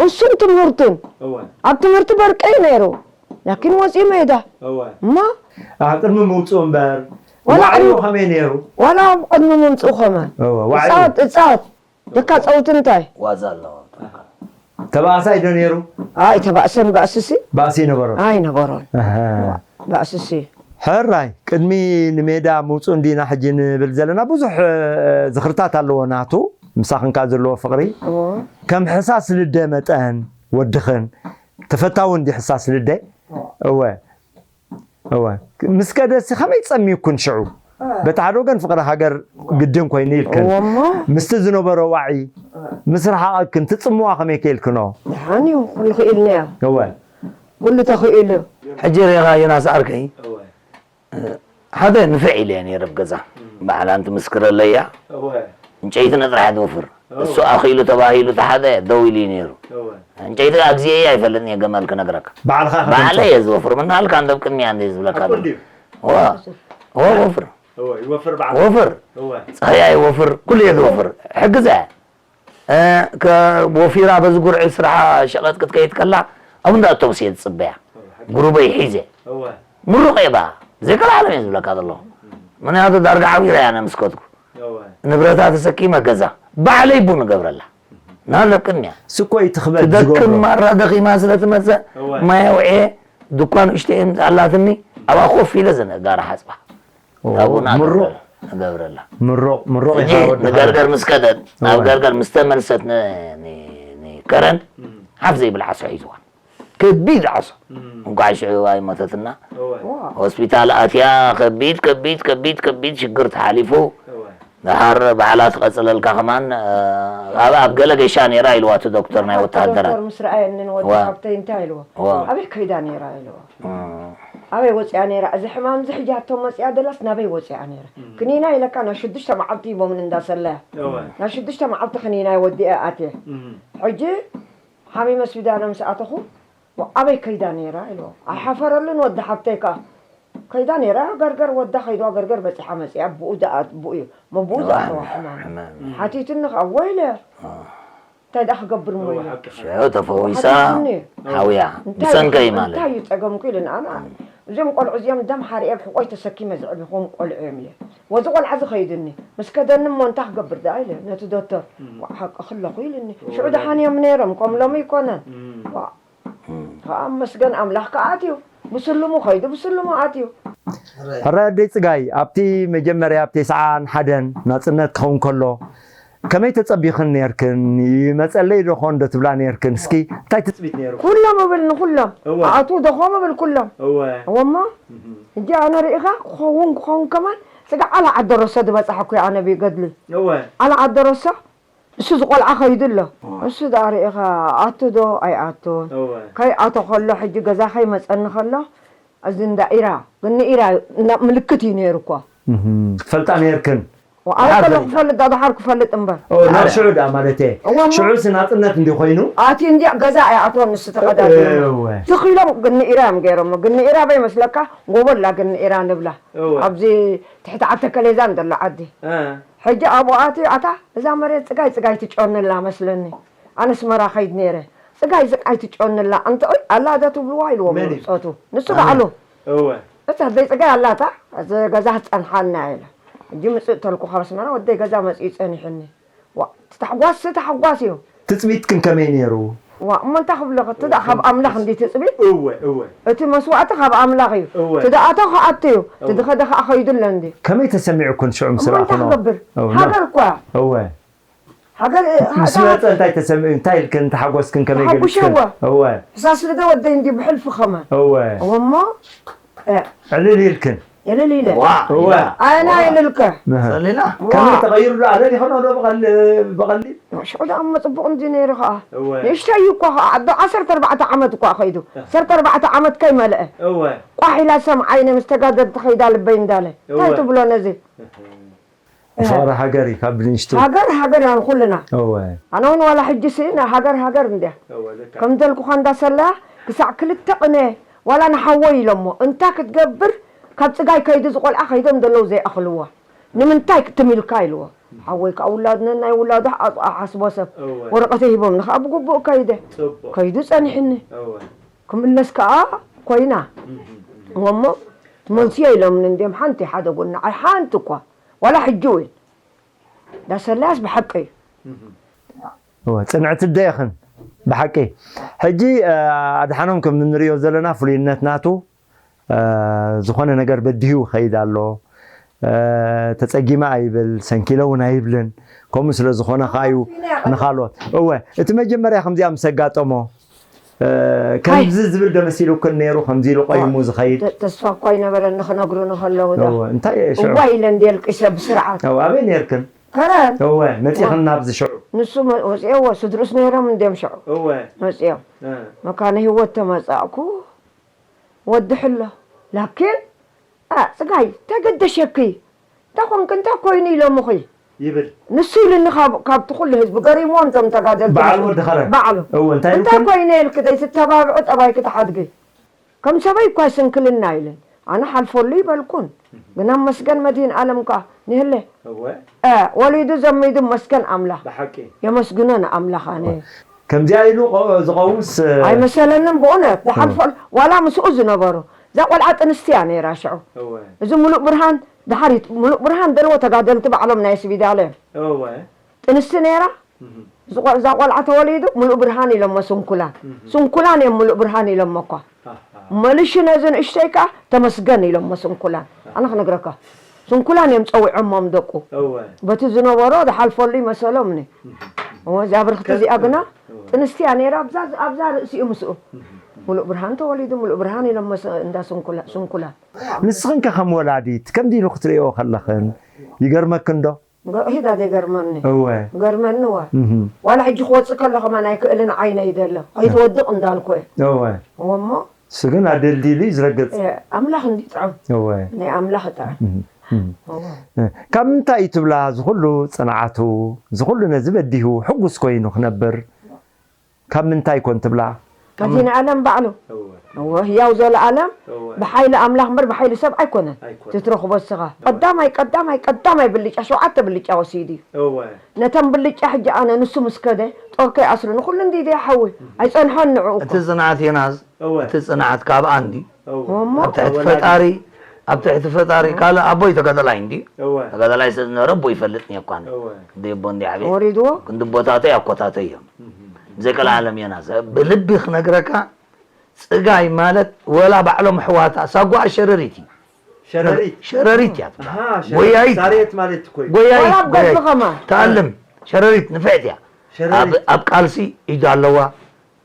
እሱን ትምህርቱን። እወ። ኣብ ትምህርቲ በርቂ እዩ ነይሩ። ላኪን ወጺኡ ሜዳ። እወ። እሞ? ኣብ ቅድሚ ምውጽኡ እምበር፣ ዋላ ዋዕዩ ቅድሚ፣ ከመይ ነይሩ? ዋላ ኣብ ቅድሚ ምምጽኡ ከመ። እወ፣ ዋዕዩ። እጻወት፣ እጻወት። ደካ ጸውቲ እንታይ? ዋዛ ኣለዎ። ተባእሳይ ዶ ነይሩ? ኣይ፣ ተባእሰን ባእስሲ? ባእሲ ይነበሮ? ኣይነበሮን። ኣሃ። ባእስሲ። ሕራይ፣ ቅድሚ ንሜዳ ምውጽኡ እንዲና ሕጂ ንብል ዘለና፣ ብዙሕ፣ እ፣ ዝኽርታት ኣለዎ ናቱ፣ ምሳኽን ከኣ ዘለዎ ፍቕሪ። እዎ። ከም ሕሳስ ልደ መጠን ወድኽን፣ ተፈታዊ እንዲ ሕሳስ ልደ? እዎ። እወ። እወ። ምስ ከደሲ ከመይ ጸሚዩክን ሽዑ? እ። በቲ ሓደ ወገን ፍቕሪ ሃገር ግድን ኮይኑ ኢልክን። እወ እሞ። ምስቲ ዝነበሮ ዋዒ፣ እ። ምስ ረሓቐክን ትጽምዋ ከመይ ከ ኢልክኖ? ደሓን እዩ፣ ኩሉ ክኢልናዮ። እወ። ኩሉ ተኽኢሉ። ሕጂ ርኢኻ ዮናስ ዓርከይ፣ እወ። እ፣ ሓደ ንፍዕ ኢለ እየ ነይረ ኣብ ገዛ። እም። ባዕላ እንትምስክረለይ እያ። እወ። ዕንጨይቲ ንጥራሕ እየ ዝወፍር። እወ። እሱ ኣኺሉ ተባሂሉ ተሓዘ ደው ኢሉ እዩ ነይሩ። እወ። ዕንጨይቲ ኣግዚኤ እየ ኣይፈልጥን እየ ገመል ክነግረካ። ባዕልኻ ኢኻ ባዕለይ ተምጽኦ? እየ ዝወፍር። ምናልካ እንደ ኣብ ቅድሚያ እንደ ዝብለካ ኣኮ ዘሎ። እንድዩ። እወ። እወ፣ ወፍር። እወ፣ ይወፍር ባዕሉ። ወፍር። እወ። ጸሃያ ይወፍር፣ ኩሉ እየ ዝወፍር። ሕግዘ። እ፣ ከ-፣ ወፊራ በዚ ጉርዒ ስርሓ ሸቐጥ ክትከይድ ከላ፣ ኣብ እንዳ ኣውቶቡስ እየ ዝጽበያ። እወ፣ ሕጊ። ጉሩበይ ሒዘ። እወ። ምሩቕ እየ ባ። ዘይከልኣለም እየ ዝብለካ ዘለኹ። እም። ምኽንያቱ ዳርጋ ዓዊረ እያ ኣነ ምስ ከድኩ። እወ። ንብረታ ተሰኪመ ገዛ። ባዕለይ ቡን እገብረላ። ናለ ቅድሚያ። ስኮይ ትኽበድ ትደክም ዝገብሮ። ማራ ደኺማ ስለ ትመጽእ፣ እወ። ማይ ኣውዕየ፣ ድኳን ንእሽተይ ኣላትኒ፣ ኣብኣ ኮፍ ኢለ ዘነ ጋራ ሓጽባ። ኦ፣ ናቡና ምሩቕ። እገብረላ፣ እገብረላ። ምሩቕ፣ ምሩቕ ሕጂ ኢኻ ወዲ ንገርገር ሓወይ። ምስ ከደት፣ ናብ እወ። ገርገር ምስ ተመልሰት ን-፣ ን-፣ ንከረን እም። ሓፍ ዘይብል ዓሶ ሒዝዋ። ከቢድ ዓሶ። እም። እንኳዕ ሽዑ ኣይሞተትና። እወ። ዋ። ሆስፒታል ኣትያ፣ ከቢድ፣ ከቢድ፣ ከቢድ፣ ከቢድ ሽግር ተሓሊፉ። እወ። ደሓር ባዕላ ትቐጽለልካ ከማን፣ እ፣ ኣብ፣ ኣብ ገለ ገሻ ነይራ ኢልዋ እቲ ዶክተር ናይ ኣቲ ወተሃደራት። ዶክተር ምስ ረኣየንን ወዲ ዋ። ሓብተይ እንታይ ኢልዎ? ዋ። ኣበይ ከይዳ ነይራ ኢልዎ? እም። ኣበይ ወፂኣ ነይራ? እዚ ሕማም እዚ ሕጂ ኣቶም መፂኣ ደላስ ናበይ ወፂኣ ነይራ? እም። ክኒና ኢለካ ናብ ሽዱሽተ መዓልቲ ሂቦምን እንዳሰለያ። እወ። ናብ ሽዱሽተ መዓልቲ ክኒና ወዲአ ኣትየ። እም። ሕጂ ሓሚመ ስዊዳን ምስ ኣተኹ፣ ኣበይ ከይዳ ነይራ ኢልዎ። ኣይሓፈረሉን ወዲ ሓብተይ ከኣ። ከይዳ ነይራ፣ ገርገር ወዳ ከይድዋ፣ ገርገር በጺሓ መጺኣ፣ ብኡ ደኣ፣ ብኡ እዩ። መብኡ እዋ፣ ዝኣተዋ ሕማም። ሕማም። ሓቲቱኒ ከኣ፣ ወይለ፣ አ። እንታይ ደኣ ክገብር እሞ እዋ፣ ኢለ። ሓቂ፣ ሓቂ። ሽዑ ተፈዊሳ፣ ሓቲቱኒ። ሓውያ፣ እንታይ ብሰንከይ እዩ፣ ማለት። እንታይ እዩ ጸገምኩ ኢለ ንኣና። እም። እዚኦም ቆልዑ እዚኦም ደም ሓሪኤ ብሕቆይ ተሰኪመ ዘዕቢኹዎም ቆልዑ እዮም ኢለ። ወዚ ቆልዓ እዚ ከይድኒ፣ ምስ ከደኒ እሞ እንታይ ክገብር ደኣ ኢለ፣ ነቲ ዶክተር። እም። ዋ፣ ሓቂ ክለኹ ኢልኒ። ሽዑ ደሓን እዮም ነይሮም፣ ከም ሎሚ ኣይኮነን። እም። ዋ፣ እም። ከኣ መስገን ኣምላኽ ከኣ ኣትዩ። ብስልሙ ኸይዱ፣ ብስልሙ ኣትዩ። ሕራይ ኣደይ ጽጋይ፣ ኣብቲ መጀመርያ ኣብ ተስዓን ሓደን ናጽነት ክኸውን ከሎ፣ ከመይ ተጸቢኽን ነርክን? ይመጸለይ ዶ ኾን ዶ ትብላ ነርክን? እስኪ እንታይ ትጽቢት ነይሩ? ኩሎም እብል ንኹሎም። እወ። ኣቱ ዶ ኾም እብል ኩሎም። እወ። እወ እሞ፣ እህ። ሕጂ ኣነ ርኢኻ ክኸውን ክኸውን ከማን፣ ስጋ ዓላ ዓደረሶ ዝበጻሕኩ ኣነ ብገድሊ። እወ። ዓላ ዓደረሶ እሱ ዝቆልዓ ኸይዱ ኣሎ። እወ። እሱ ደኣ ርኢኻ ኣቱ ዶ ኣይኣቱን? እወ። ከይኣቶ ኸሎ፣ ሕጂ ገዛ ኸይመጸኒ ኸሎ፣ እዚ እንዳ ኢራ፣ ግኒ ኢራ፣ እንዳ ምልክት እዩ ነይሩ እኮ። እህም። ትፈልጣ ነይርክን? ወ-፣ ኣነ ድሓር ከሎ ፈሊጣ። ክፈልጥ፣ ዳ-፣ ድሓር ክፈልጥ እምበር። ኦ፣ ናብ ኣረ። ሽዑ ደኣ ማለት እየ። እወ፣ እሞ ሽዑ ሲ ናጽነት እንዲ ኾይኑ? ኣቲ እንዲ ገዛ ኣይኣትዎን ንሱ ተቐዳዲሙ። እወ። ትኽ ኢሎም ግኒ ኢራ እዮም ገይሮሞ። ግኒ ኢራ በይ መስለካ? ጎቦ ኣላ ግኒ ኢራ ንብላ። እወ። ኣብዚ ትሕቲ ዓዲ ተከሌዛን ዘሎ ዓዲ። እ። ሕጂ ኣብኡ ኣትዩ፣ ኣታ እዛ መሬት ጽጋይ ጽጋይ ትጨኑ ኣላ መስለኒ። ኣነ ኣስመራ ኸይድ ነይረ። ጽጋይ ዝቃይ ትጨንላ፣ ኣንተ ኦይ፣ ኣላ ዶ ትብልዋ ኢልዎም መን እዩ? ጸቱ። ንሱ ኣነ። ባዕሉ። እወ። እታ ኣደይ ጽጋይ ኣላታ፣ እዚ ገዛ ትጸንሓና ኢለ። ሕጂ ምጽእ ተልኩ ካብ ኣስመራ፣ ወደይ ገዛ መጺኡ ጸኒሑኒ። ዋ፣ እቲ ታሕጓስ፣ እቲ ታሕጓስ እዩ። ትጽቢትክን ከመይ ነይሩ? ዋ፣ እሞ እንታይ ክብለኸ፣ እቲ ደኣ ካብ ኣምላኽ እንዲ ትጽቢት? እወ፣ እወ። እቲ መስዋእቲ ካብ ኣምላኽ እዩ። እወ። እቲ ደኣቶ ክኣቱ እዩ። እቲ እወ። ዝኸደ ከኣ ኸይዱ ኣሎ እንዲ። ከመይ ተሰሚዑክን ሽዑ ምስ እሞ እንታይ ረኣኽንኦ? ክገብር? እወ፣ ሃገር እኮ እያ። እወ። ሃገር፣ ምስ ሃገር መጸ እንታይ ተሰምዑ? እንታይ ኢልክን ተሓጎስክን ከመይ ተሓጉሸ ገሊጽክን? እወ። እወ። ሕሳስ ልደ ወደይ እንዲ ብሕልፊ ከማን። እወ። እወ እሞ፣ እ። ዕልል ኢልክን? ዕልል ኢለ። ዋ፣ እወ። ኢላ። ኣየና ዕልልከ? ንህ። ጸሊላ? ዋ። ከመይ ተቐይሩ ዶ? ኣለሊኹ ዶ ብቐል-፣ ብቐሊል? ሽዑ ደኣ እሞ ጽቡቕ እንዲ ነይሩ ኸኣ። እወ። ንእሽተይ እኮ ኸኣ፣ ዓዲ ዓሰርተ ኣርባዕተ ዓመት እኳ ኸይዱ። እ። ዓሰርተ ኣርባዕተ ዓመት ከይመልአ። እወ። ቋሕ ኢላ ሰምዓይነ ምስ ተጋደልቲ ኸይዳ ልበይ እንዳለ። እወ። እንታይ ትብሎ ነዚ? እህ። ፍቕሪ ሃገር እዩ ካብ ንእሽቱ። ሃገር፣ ሃገር ኢና ንኹልና። እወ። ኣነ እውን ዋላ ሕጂ ሲ፣ ና-፣ ሃገር፣ ሃገር እንድያ። እወ፣ ልክዕ። ከም ዘልኩኻ እንዳ ሰለያ ክሳዕ ክልተ ቅነ ዋላ ንሓወይ ኢሎሞ፣ እንታ ክትገብር ካብ ጽጋይ ከይዱ ዝቖልዓ ከይዶም ዘለዉ ዘይኣኽልዋ። ንምንታይ ክትም ኢልካ ኢልዎ። ሓወይ ከኣ ውላድ ነናይ ውላዱ ኣ-፣ ኣሓስቦ ሰብ። እወ። ወረቐተይ ሂቦምኒ ከኣ ብግቡእ ከይደ። ጽቡቕ። ከይዱ ጸኒሕኒ። እወ። ክምለስ ከኣ ኮይና። እህ፣ እህ። እሞ ትመልስዮ ኢሎምኒ እንድዮም ሓንቲ ሓደ ጎኒ ንዓይ ሓንቲ እኳ። ዋላ ሕጂ እውን። ዳሰላያስ ብሓቂ እዩ። እወ፣ ጽንዕቲ ኣደ ኢኽን ብሓቂ። ሕጂ፣ እ፣ ኣድሓኖም ከም እንርእዮ ዘለና ፍሉይነት ናቱ፣ እ፣ ዝኾነ ነገር በዲሁ ይኸይድ ኣሎ። እ፣ ተጸጊመ ኣይብል፣ ሰንኪለ እውን ኣይብልን። ከምኡ ስለ ዝኾነ ከኣ እዩ ንኻልኦት። እወ፣ እቲ መጀመርያ ከምዚኣ ምስ ኣጋጠሞ፣ እ፣ ከምዚ ኣይ። ዝብል ዶ መሲሉክን ነይሩ፣ ከምዚ ኢሉ ቆይሙ ዝኸይድ? ተ-፣ ተስፋ እኳ ኣይነበረኒ ክነግሩኒ ከለዉ ዶ። እወ፣ እንታይ እየ ሽዑ? እዋይ ኢለ እንድየ ኣልቂሰ ብስርዓት። እወ፣ ኣበይ ነይርክን? ከረን። እወ፣ መጺኽን እወ። ናብዚ ሽዑ? ንሱ መ-፣ ወጺኦዎ፣ ስድርኡስ ነይሮም እንድዮም ሽዑ። እወ። መጺኦም። እ። መካነ ህይወት ተመጻእኩ። ወዲ ሕሎ። ላኪን፣ ኣ፣ ጽጋይ፣ እንታይ ገደሸኪ? እንታይ ኾንኪ? እንታይ ኮይኑ ኢሎምኺ? ይብል። ንሱ ኢሉኒ ካብ፣ ካብቲ ኩሉ ህዝቢ ገሪምዎም እቶም ተጋደልቲ በዓል ንሱ። ወዲ ኸረን። ባዕሉ። እወ፣ እንታይ እንታይ ኢልኩም? ኮይነ ኢልኪ ዘይትተባብዑ ጠባይኪ ትሓድጊ። ከም ሰበይ እኳ ይስንክልና ኢለን። ኣነ ሓልፈሉ ይበልኩን። ግና መስገን መድህን ዓለም ከኣ ንህለ። እወ። እ፣ ወሊዱ ዘሚዱ መስገን ኣምላኽ። ብሓቂ። የመስግኖ ንኣምላኽ ኣነ። ከምዚኣ ኢሉ ቆ-፣ ዝቐውምስ፣ እ፣ ኣይመሰለንን ብእውነት። ዝሓልፈሉ፣ ዋላ ምስኡ ዝነበሩ። እዛ ቆልዓ ጥንስቲ እያ ነይራ ሽዑ። እወ። እዚ ሙሉእ ብርሃን፣ ድሓሪት ሙሉእ ብርሃን ደልዎ ተጋደልቲ ባዕሎም ናይ ስቢዳለ እዮም። እወ። ጥንስቲ ነይራ። እህ። እዚ ቆ-፣ እዛ ቆልዓ ተወሊዱ ሙሉእ ብርሃን ኢሎሞ ስንኩላን። እህ። ስንኩላን እዮም ሙሉእ ብርሃን ኢሎሞ እኳ። ኣሃ። መሊሹ ነዚ ንእሽተይ ከኣ ተመስገን ኢሎሞ ስንኩላን። ኣሃ። ኣነ ክነግረካ። ስንኩላን እዮም ጸዊዖሞም ደቁ። እወ። በቲ ዝነበሮ ዝሓልፈሉ ይመሰሎምኒ። እህ። እወ፣ እዚኣ ብርኽቲ ከ-፣ እዚኣ ግና እወ። ጥንስቲ እያ ነይራ፣ ኣብዛ፣ ኣብዛ ርእሲኡ ምስኡ። እህ። ሙሉእ ብርሃን ተወሊዱ፣ ሙሉእ ብርሃን ኢሎሞ ስ-፣ እንዳ ስንኩላ-፣ ስንኩላን። ንስኽን ከ ከም ወላዲት፣ ከምዚ ኢሉ ክትርእዮ ከለኽን ይገርመክን ዶ? ገ-፣ ሂዳ ዘይገርመኒ። እወ። ገርመኒ እወ። እህ። ዋላ ሕጂ ክወጽእ ከሎ ከማን ኣይክእልን ዓይነይ ደሎ። ከይትወድቕ እንዳልኩ እየ። እወ። እወ እሞ። እሱ ግን ኣደልዲሉ እዩ ዝረግጽ። እ፣ ኣምላኽ እንዲ ጥዑም። እወ። ናይ ኣምላኽ ጥዑም። እህ፣ እህ። እወ። እ፣ ካብ ምንታይ እዩ ትብላ እዚ ኩሉ ጽንዓቱ፣ እዚ ኩሉ ነዚ በዲሁ ሕጉስ ኮይኑ ክነብር? ካብ ምንታይ ኮን ትብላ? መድህን ዓለም ባዕሉ። እወ። እወ፣ ህያው ዘለኣለም እወ። ብሓይሊ ኣምላኽ እምበር ብሓይሊ ሰብ ኣይኮነን። ኣይኮነን። ትትረኽቦ እስኻ። እወ። ቀዳማይ፣ ቀዳማይ፣ ቀዳማይ ብልጫ፣ ሸውዓተ ብልጫ ወሲዱ እዩ። እወ። ነተን ብልጫ ሕጂ ኣነ ንሱ ምስ ከደ፣ ጦር ከይኣስሩ ንኹሉ እንዲ ደይ ሓዊ። እህ። ኣይጸንሖን ንዕኡ እኮ። እቲ ጽንዓት ዮናስ፣ እወ። እቲ ጽንዓት ካብኣ እንዲ። እወ። እሞ? ኣብ ትሕቲ ወላዲ። ፈጣሪ፣ ኣብ ትሕቲ ፈጣሪ እወ። ካልእ ኣቦይ ተጋዳላይ እንዲ። እወ። ተጋዳላይ ስለ ዝነበረ ኣቦ ይፈልጥ እየ እኳ ኣነ። እወ። ክንደይ ኣቦ እንዲ ዓብየ። ወሪድዎ? ክንዲ ኣቦታተይ ኣኮታተይ እዮም። እህ። ብዘይ ቀልዓለም ዮናስ፣ ብልቢ ክነግረካ፣ ጽጋይ ማለት ወላ ባዕሎም ኣሕዋታ፣ ሳጓኣ ሸረሪት እዩ። ሸረሪት? ሸረሪት እያ ትብሃል። ኣሃ፣ ሸረሪት። ጎያይት። ሳሬት ማለት እኮ እዩ። ጎያይት፣ ዋላ ኣብ ጎያይት። ገድሊ ከማን። ትኣልም፣ ሸረሪት ንፍዕቲ እያ። ሸረሪት። ኣብ፣ ኣብ ቃልሲ ኢድ ኣለዋ።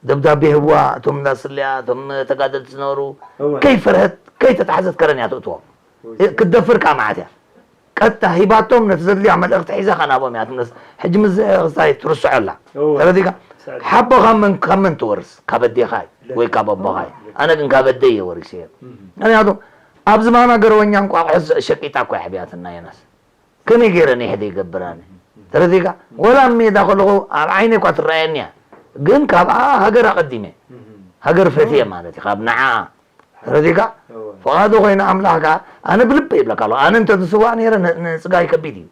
ደብዳቤ ህብዋ፣ እቶም እንዳ ስለያ፣ እቶም ተጋደልቲ ዝነበሩ፣ እወ። ከይፈርሀት፣ ከይተታሕዘት ከረን እያ ትእትዎም። እወ። እ-፣ ክትደፍር ከኣ መዓት እያ። ቀጥታ ሂባቶም ነቲ ዘድልያ መልእኽቲ ሒዛ ከኣ ናብኦም እያ ትምለስ። ሕጂ ምስ ዘ-፣ ክስታይ ትርስዖ ኣላ። እወ። ተረዲእካ? ስዕዲ። ሓቦ ካብ መን፣ ካብ መን ትወርስ? ካብ ኣዴኻ እዩ ልክ። ወይ ካብ ኣቦኻ እዩ። ልክ። ኣነ ግን ካብ ኣደይ እየ ወሪሰዮ። እህ። ምኽንያቱ ኣብ ዝባና ገረወኛ እንቋቑሖ ሸቂጣ እኮ እያ ኣሕቢያትና ዮናስ። ከመይ ገይረ ንሕደ ይገብር ኣነ? ተረዲእካ? ወላ ኣብ ሜዳ ከለኹ ኣብ ዓይነይ እኳ ትረኣየኒ እያ። ግን ካብኣ ሃገር ኣቐዲመ። እህ። ሃገር ፈትየ ማለት እዩ፣ ካብ ንዓኣ። ተረዲእካ? እወ። ፍቓዱ ኮይኑ ኣምላኽ ከኣ፣ ኣነ ብልበይ ይብለካ ኣለኹ። ኣነ እንተ ዝስዋእ ነይረ ን-፣ ንጽጋይ ከቢድ እዩ።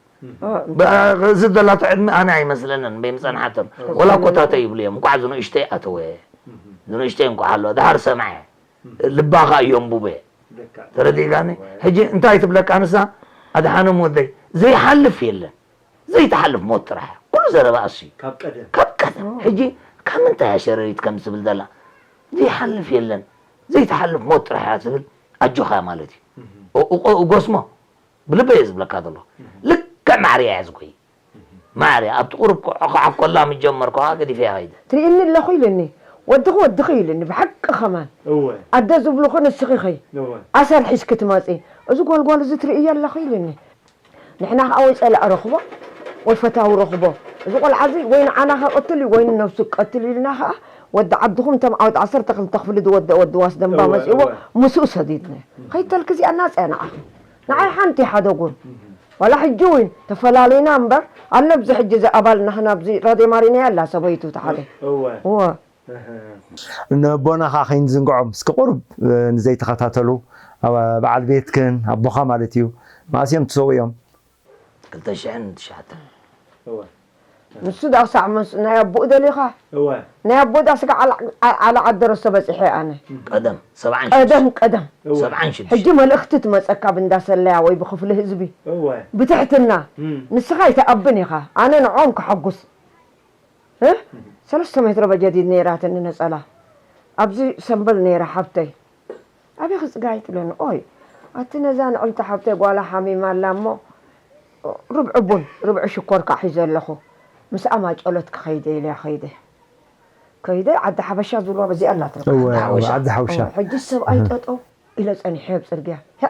እዚ ዘላቶ ዕድሚ ኣነ ኣይመስለንን በይምፀንሓቶም ወላ ኮታተ ይብሉ እዮም። እንኳዕ ዝንእሽተይ ኣተወ፣ ዝንእሽተይ እንኳዕ ኣሎ ድሃር ሰምዐ፣ ልባኻ እዮም ቡበ። ተረዲእካኒ? ሕጂ እንታይ ትብለካ ንሳ? ኣድሓኖም ወደይ ዘይሓልፍ የለን፣ ዘይትሓልፍ ሞት ጥራሕ። ኩሉ ዘረባ እሱ እዩ። ካብ ቀደም ሕጂ ካብ ምንታይ እያ ሸረሪት ከም ትብል ዘላ? ዘይሓልፍ የለን፣ ዘይትሓልፍ ሞት ጥራሕ እያ ትብል። ኣጆኻ ማለት እዩ። እጎስሞ ብልበይ እየ ዝብለካ ዘለኹ። ልክዕ ማዕርያ እያ ዝጎይ። ማዕርያ ኣብቲ ቁሩብ ክዓኮላ ምስ ጀመርኩ ከዓ ገዲፈያ ከይደ። ትርእይኒ ኣለኹ ኢልኒ። ወድኺ ወድኺ ኢልኒ። ብሓቂ ከማን። ኣደ ዝብሉኺ ንስኺ ኸይ ኣሰር ሒዝኪ ትመፂ። እዚ ጎልጓል እዚ ትርእዮ ኣለኺ ኢልኒ። ንሕና ከዓ ወይ ፀላእ ረኽቦ ወይ ፈታዊ ረኽቦ። እዚ ቆልዓ እዚ ወይ ንዓና ከቐትል እዩ ወይ ንነብሱ ክቐትል እዩ ኢልና ከዓ ወዲ ዓድኹም እቶም ዓወት ዓሰርተ ክልተ ክፍሊ ዝወደአ ወዲ ዋስ ደንባ እወ፣ መፂእዎ እወ። ምስኡ ሰዲድና። ኸይተልኪ እዚኣ እናፅያ ንዓኺ። ንዓይ ሓንቲ ሓደጉን። ዋላ ሕጂ እውን ተፈላለዩና እምበር፣ ኣነ ኣብዚ ሕጂ እዚ ኣባል ናህና ኣብዚ ራድዮ ማሪና ኣላ ሰበይቱ ተሓደ። እወ። እወ። እህ። ነቦና ኸዓ ከይንዝንግዖም፣ እስኪ ቁሩብ፣ እ፣ ንዘይተኸታተሉ፣ ኣብ፣ በዓል ቤትክን፣ ኣቦኻ ማለት እዩ። መኣስ እዮም ተሰዊኦም? ክልተ ሽሕን ትሽዓተን። እወ። ንሱ ዳኣ ክሳዕ መስ-፣ ናይ ኣቦኡ ደሊኻ? እወ። ናይ ኣቦኡ ዳኣ ስጋ ዓላ-፣ ዓ-፣ ዓላ ዓዲ ረስቶ በጺሐ ኣነ። ቀደም፣ ሰብዓን ቀደም፣ ሽዱሽተ። ቀደም። እወ። ሰብዓን ሽዱሽተ። ሕጂ መልእኽቲ ትመጸካ ብእንዳ ሰለያ ወይ ብክፍሊ ህዝቢ። እወ። ብትሕትና። እም። ንስኻ ኣይትኣብን ኢኻ። ኣነ ንዕኦም ከሐጉስ። እ? እም። ሰለስተ ሜትሮ በጀዲድ ነይራትኒ ነጸላ። ኣብዚ ሰምበል ነይራ ሓብተይ። ኣበይ ክጽጋይ ትብለኒ? ኦይ፣ ኣቲ ነዛ ንዕልቲ ሓብተይ ጓላ ሓሚማ ኣላ እሞ፣ ርብዒ ቡን፣ ርብዒ ሽኮር ከዓ ሒዘ ኣለኹ። ምስኣ ማጨሎት ክኸይደ ኢለ ከይደ። ከይደ ዓዲ ሓበሻ ዝብልዋ በዚኣ ኣላ ትረኽብ። እወ፣ ዓዲ እወ፣ ሓበሻ። ዓዲ ሓበሻ። እወ፣ ሕጂ ሰብኣይ እህ። ጠጠው ኢለ ጸኒሐ ኣብ ጽርግያ። "ያ፣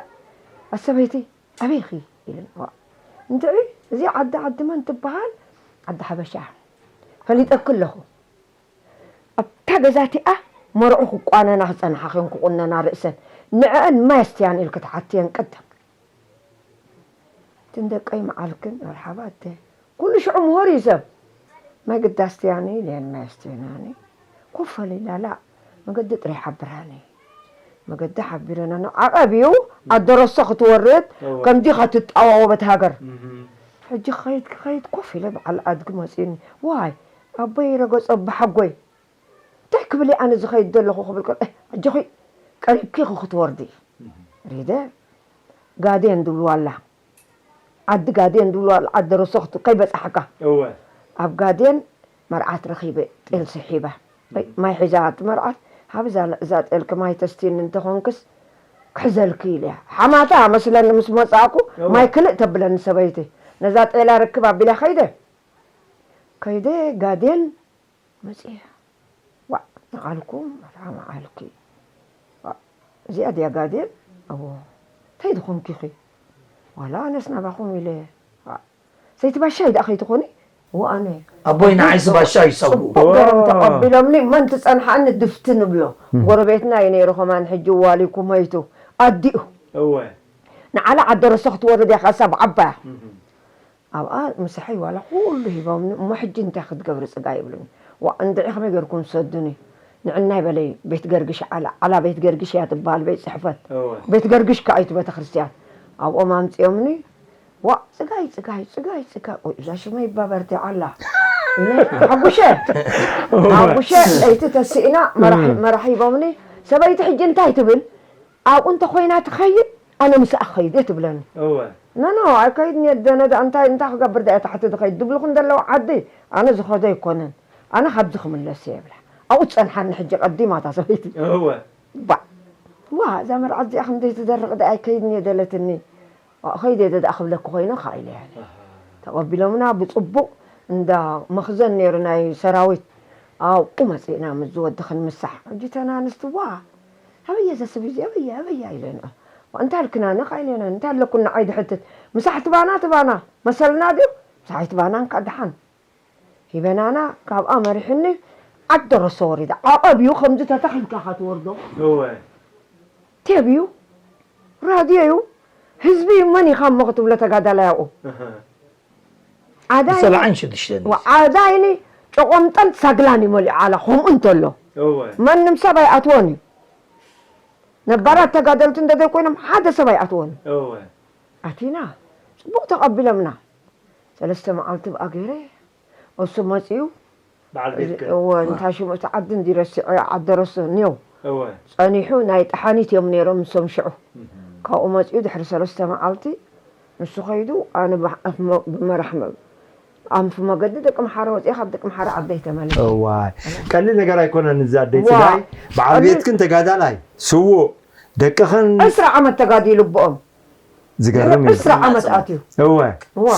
ኣሰበይቲ፣ ኣበይ ኢኺ?" ኢለኒ። ዋ፣ እንድዒ፣ እዚ ዓዲ ዓዲ መን ትበሃል? ዓዲ ሓበሻ። ፈሊጠኪ ኣለኹ። ኣብታ ገዛ እቲኣ መርዑ ክቋነና ክጸንሓ ኸን ክቑነና ርእሰን። ንዕአን ማይ ኣስትያን ኢልኪ ትሓትየን ቀደም። እተን ደቀይ መዓልክን መርሓባ እተ። ኩሉ ሽዑ ምሁር እዩ ሰብ። ማይ ግዳ ኣስትያኒ ኢለን ማይ ኣስትየናኒ። ኮፍ በሊ ኢላላ መገዲ ጥራይ ሓብራኒ። መገዲ ሓቢረና ንዓቐብ እዩ ኣደረሶ ክትወርድ እወ። ከምዚ ኸትጣዋወበት ሃገር። እህ። ሕጂ ክኸይድ ክኸይድ ኮፍ ኢለ በዓል ኣድጊ መጺኡኒ። ዋይ ኣቦይ ረገጾ ብሓጎይ። እንታይ ክብል እየ ኣነ ዝኸይድ ዘለኹ ክብል ከሎ፣ "እህ፣ ኣጆኺ ቀሪብኪ ኢኺ ክትወርዲ." ሪደ ጋዴን ድብልዋ ኣላ። ዓዲ ጋዴን ድብልዋ ኣላ፣ ዓዲ ረሶኽቲ ከይበጻሕካ። እወ። ኣብ ጋዴን መርዓት ረኺበ፣ ጤል ስሒባ። እይ፣ ማይ ሒዛ ኣቲ መርዓት፣ "ሃብ እዛ፣ እዛ ጤልኪ ማይ ተስትይኒ እንተኾንክስ ክሕዘልኪ" ኢለያ። ሓማታ መስለኒ ምስ መጻእኩ፣ እወ። ማይ ክልእ ተብለኒ ሰበይቲ። ነዛ ጤላ ርክብ ኣቢላ ከይደ። ከይደ ጋዴን መጺኣ። ዋእ፣ ንዓልኩም፣ መርዓ መዓልኪ። ዋእ፣ እዚኣ ድያ ጋዴን? እዎ። እንታይ ድኾንኪ ኢኺ? ዋላ ኣነስ ናባኹም ኢለ። ዋእ፣ ሰይቲ ባሻይ ደኣ ከይትኾኒ? እዎ፣ ኣነ። ኣቦይ ንዓይስ ባሻ ይሰብኡ። ጽቡቕ ገሮም ዋው። ተቐቢሎምኒ፣ መን ትጸንሓኒ ድፍቲ ንብሎ። እህ። ጎረቤትና እዩ ነይሩ ከማን፣ ሕጂ ዋሊኩ መይቱ። ኣዲኡ። እወ። ንዓላ ዓዲ ረሶ ክትወርድ እያ፣ ካሳ ብዓባያ። እህ። ኣብኣ ምሳሐይ ዋላ ኩሉ ሂቦምኒ፣ እሞ ሕጂ እንታይ ክትገብሪ ጽጋ ይብሉኒ። ዋእ፣ እንድዒ ከመይ ገርኩም ትሰዱኒ? ንዕናይ በለይ፣ ቤት ገርግሽ ዓላ፣ ዓላ ቤት ገርግሽ እያ ትበሃል፣ ቤት ጽሕፈት። እወ። ቤት ገርግሽ ከኣ እዩ እቲ ቤተክርስትያን። ኣብኦም ኣምጺኦምኒ፣ ዋእ፣ ጽጋይ፣ ጽጋይ፣ ጽጋይ፣ ጽጋይ፣ ኦይ፣ እዛ ሽመይ እባ በርቲዓ ኣላ። ኢለ፣ ሓጉሸ፣ እወ። ሓጉሸ፣ ለይቲ ተስኢና፣ መራሕ-፣ እም። መራሕ ሂቦምኒ፣ ሰበይቲ ሕጂ እንታይ ትብል? ኣብኡ እንተኾይና ትኸይድ፣ ኣነ ምስኣ ክኸይድ እየ ትብለኒ። እወ። ኖ፣ ኖ፣ ኣይከይድን እየ፣ ደነ ደኣ እንታይ፣ እንታይ ክገብር ደኣ እየ ታሕቲ ዝኸይድ? ዝብልኹም ዘለዉ ዓዲ፣ ኣነ ዝኸዶ ኣይኮነን። ኣነ ካብዚ ክምለስ እየ ይብላ። ኣብኡ ትጸንሓኒ ሕጂ ቀዲማ እታ ሰበይቲ። እወ። ባዕ። ዋ፣ እዛ መርዓት እዚኣ ክንደይ ትደርቕ ደኣ ኣይከይድን እየ ደለትኒ። ዋ፣ ኸይደ ደኣ ክብለኪ ኮይነ ኸኣ ኢለ እያ። ኣሃ። ተቐቢሎምና ብጽቡቕ እንዳ መኽዘን ነይሩ ናይ ሰራዊት። ኣብኡ መጺእና ምስ ዝወዲ ክንምሳሕ። ሕጂ እተን ኣንስቲ፣ ዋ፣ ኣበየ እዛ ሰበይቲ፣ ኣበየ፣ ኣበየ ኢለንኦ። ዋ፣ እንታይ ኣልክናኒ ኸኣ ኢለንኦ፣ እንታይ ኣለኩን ንዓይ ድሕትት። ምሳሕቲ ባና፣ እቲ ባና፣ መሰልና ድዩ? ምሳሕቲ ባና እንካ ደሓን። ሂበናና፣ ካብኣ መሪሕኒ፣ ዓዲ ረሶ ወሪዳ። ዓቐብ እዩ፣ ከምዚ ተተኺልካ ኢኻ ትወርዶ። እወ። ቴብ እዩ፣ ራድዮ እዩ፣ ህዝቢ እዩ፣ መን ኢኻ እሞ ክትብሎ ተጋዳላይ ኣብኡ? ኣሃ። ዓዳይ ብሰብዓን ሽዱሽተን እዩ። ዓዳይኒ ጨቆምጠን ሳግላን እዩ መሊኡ ዓላ፣ ከምኡ እንተሎ። እወ። ማንም ሰብ ኣይኣትዎን እዩ። ነባራት ተጋደልቲ እንተ ዘይኮይኖም ሓደ ሰብ ኣይኣትዎን እዩ። እወ። ኣቲና፣ ጽቡቕ ተቐቢሎምና። ሰለስተ መዓልቲ ብኣ ገይረ፣ እሱ መጺኡ፣ በዓል ቤትከ? እወ፣ እንታይ ሽሙ እቲ ዓዲ እንዲ ረሲዐ፣ ዓዲ ረሱ እኒኦ። እወ። ጸኒሑ፣ ናይ ጠሓኒት እዮም ነይሮም ንሶም ሽዑ። እህ። ካብኡ መጺኡ፣ ድሕሪ ሰለስተ መዓልቲ ንሱ ኸይዱ፣ ኣነ ብሓ-፣ ኣፍ መ-፣ ብመራሕ መ-፣ ኣንፊ መገዲ ደቂ ምሓረ ወጺኤ፣ ካብ ደቂ ምሓረ ዓደይ ተመሊሰ። እዋይ፣ ቀሊል ነገር ኣይኮነን እዚ ኣደይ ዋ። ጽጋይ። በዓል ቀሊል ቤትክን ተጋዳላይ፣ ስዉእ፣ ደቅኽን ዕስራ ዓመት ተጋዲሉ ብኦም። ዝገርም እዩ። ዕስራ ዓመት ኣትዩ። እወ። ዋ።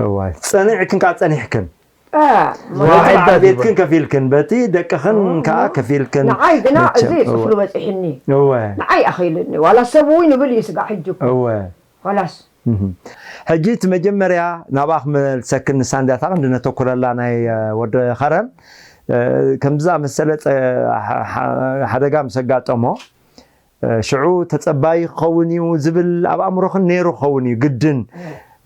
እዋይ፣ ጸኒዕክን ከኣ ጸኒሕክን። አ፣ በቲ ዋሒድ በዓል ዳት ቤትክን ይበል። ከፊልክን፣ በቲ ደቅኽን ኦ፣ ከኣ ከፊልክን። ንዓይ ግና መቸም፣ እዚ እወ። ክፍሉ በጺሕኒ። እወ። ንዓይ ኣኺሉኒ። ዋላ ሰብ እውን ይብል እዩ ስጋ ሕጂ እኮ። እወ። ኸላስ። እህ። ሕጂ እቲ መጀመርያ ናብኣ ክመልሰክን ንሳ እንድያ እታ ቀንዲ ነተኩረላ ናይ፣ እ፣ ወዲ ኸረን፣ እ፣ ከምዚ ዝኣመሰለ ጸ-፣ ሓ-፣ ሓ-፣ ሓደጋ ምስ ኣጋጠሞ፣ እ፣ ሽዑ ተጸባዪ ክኸውን እዩ ዝብል ኣብ ኣእምሮኽን ነይሩ ክኸውን እዩ ግድን።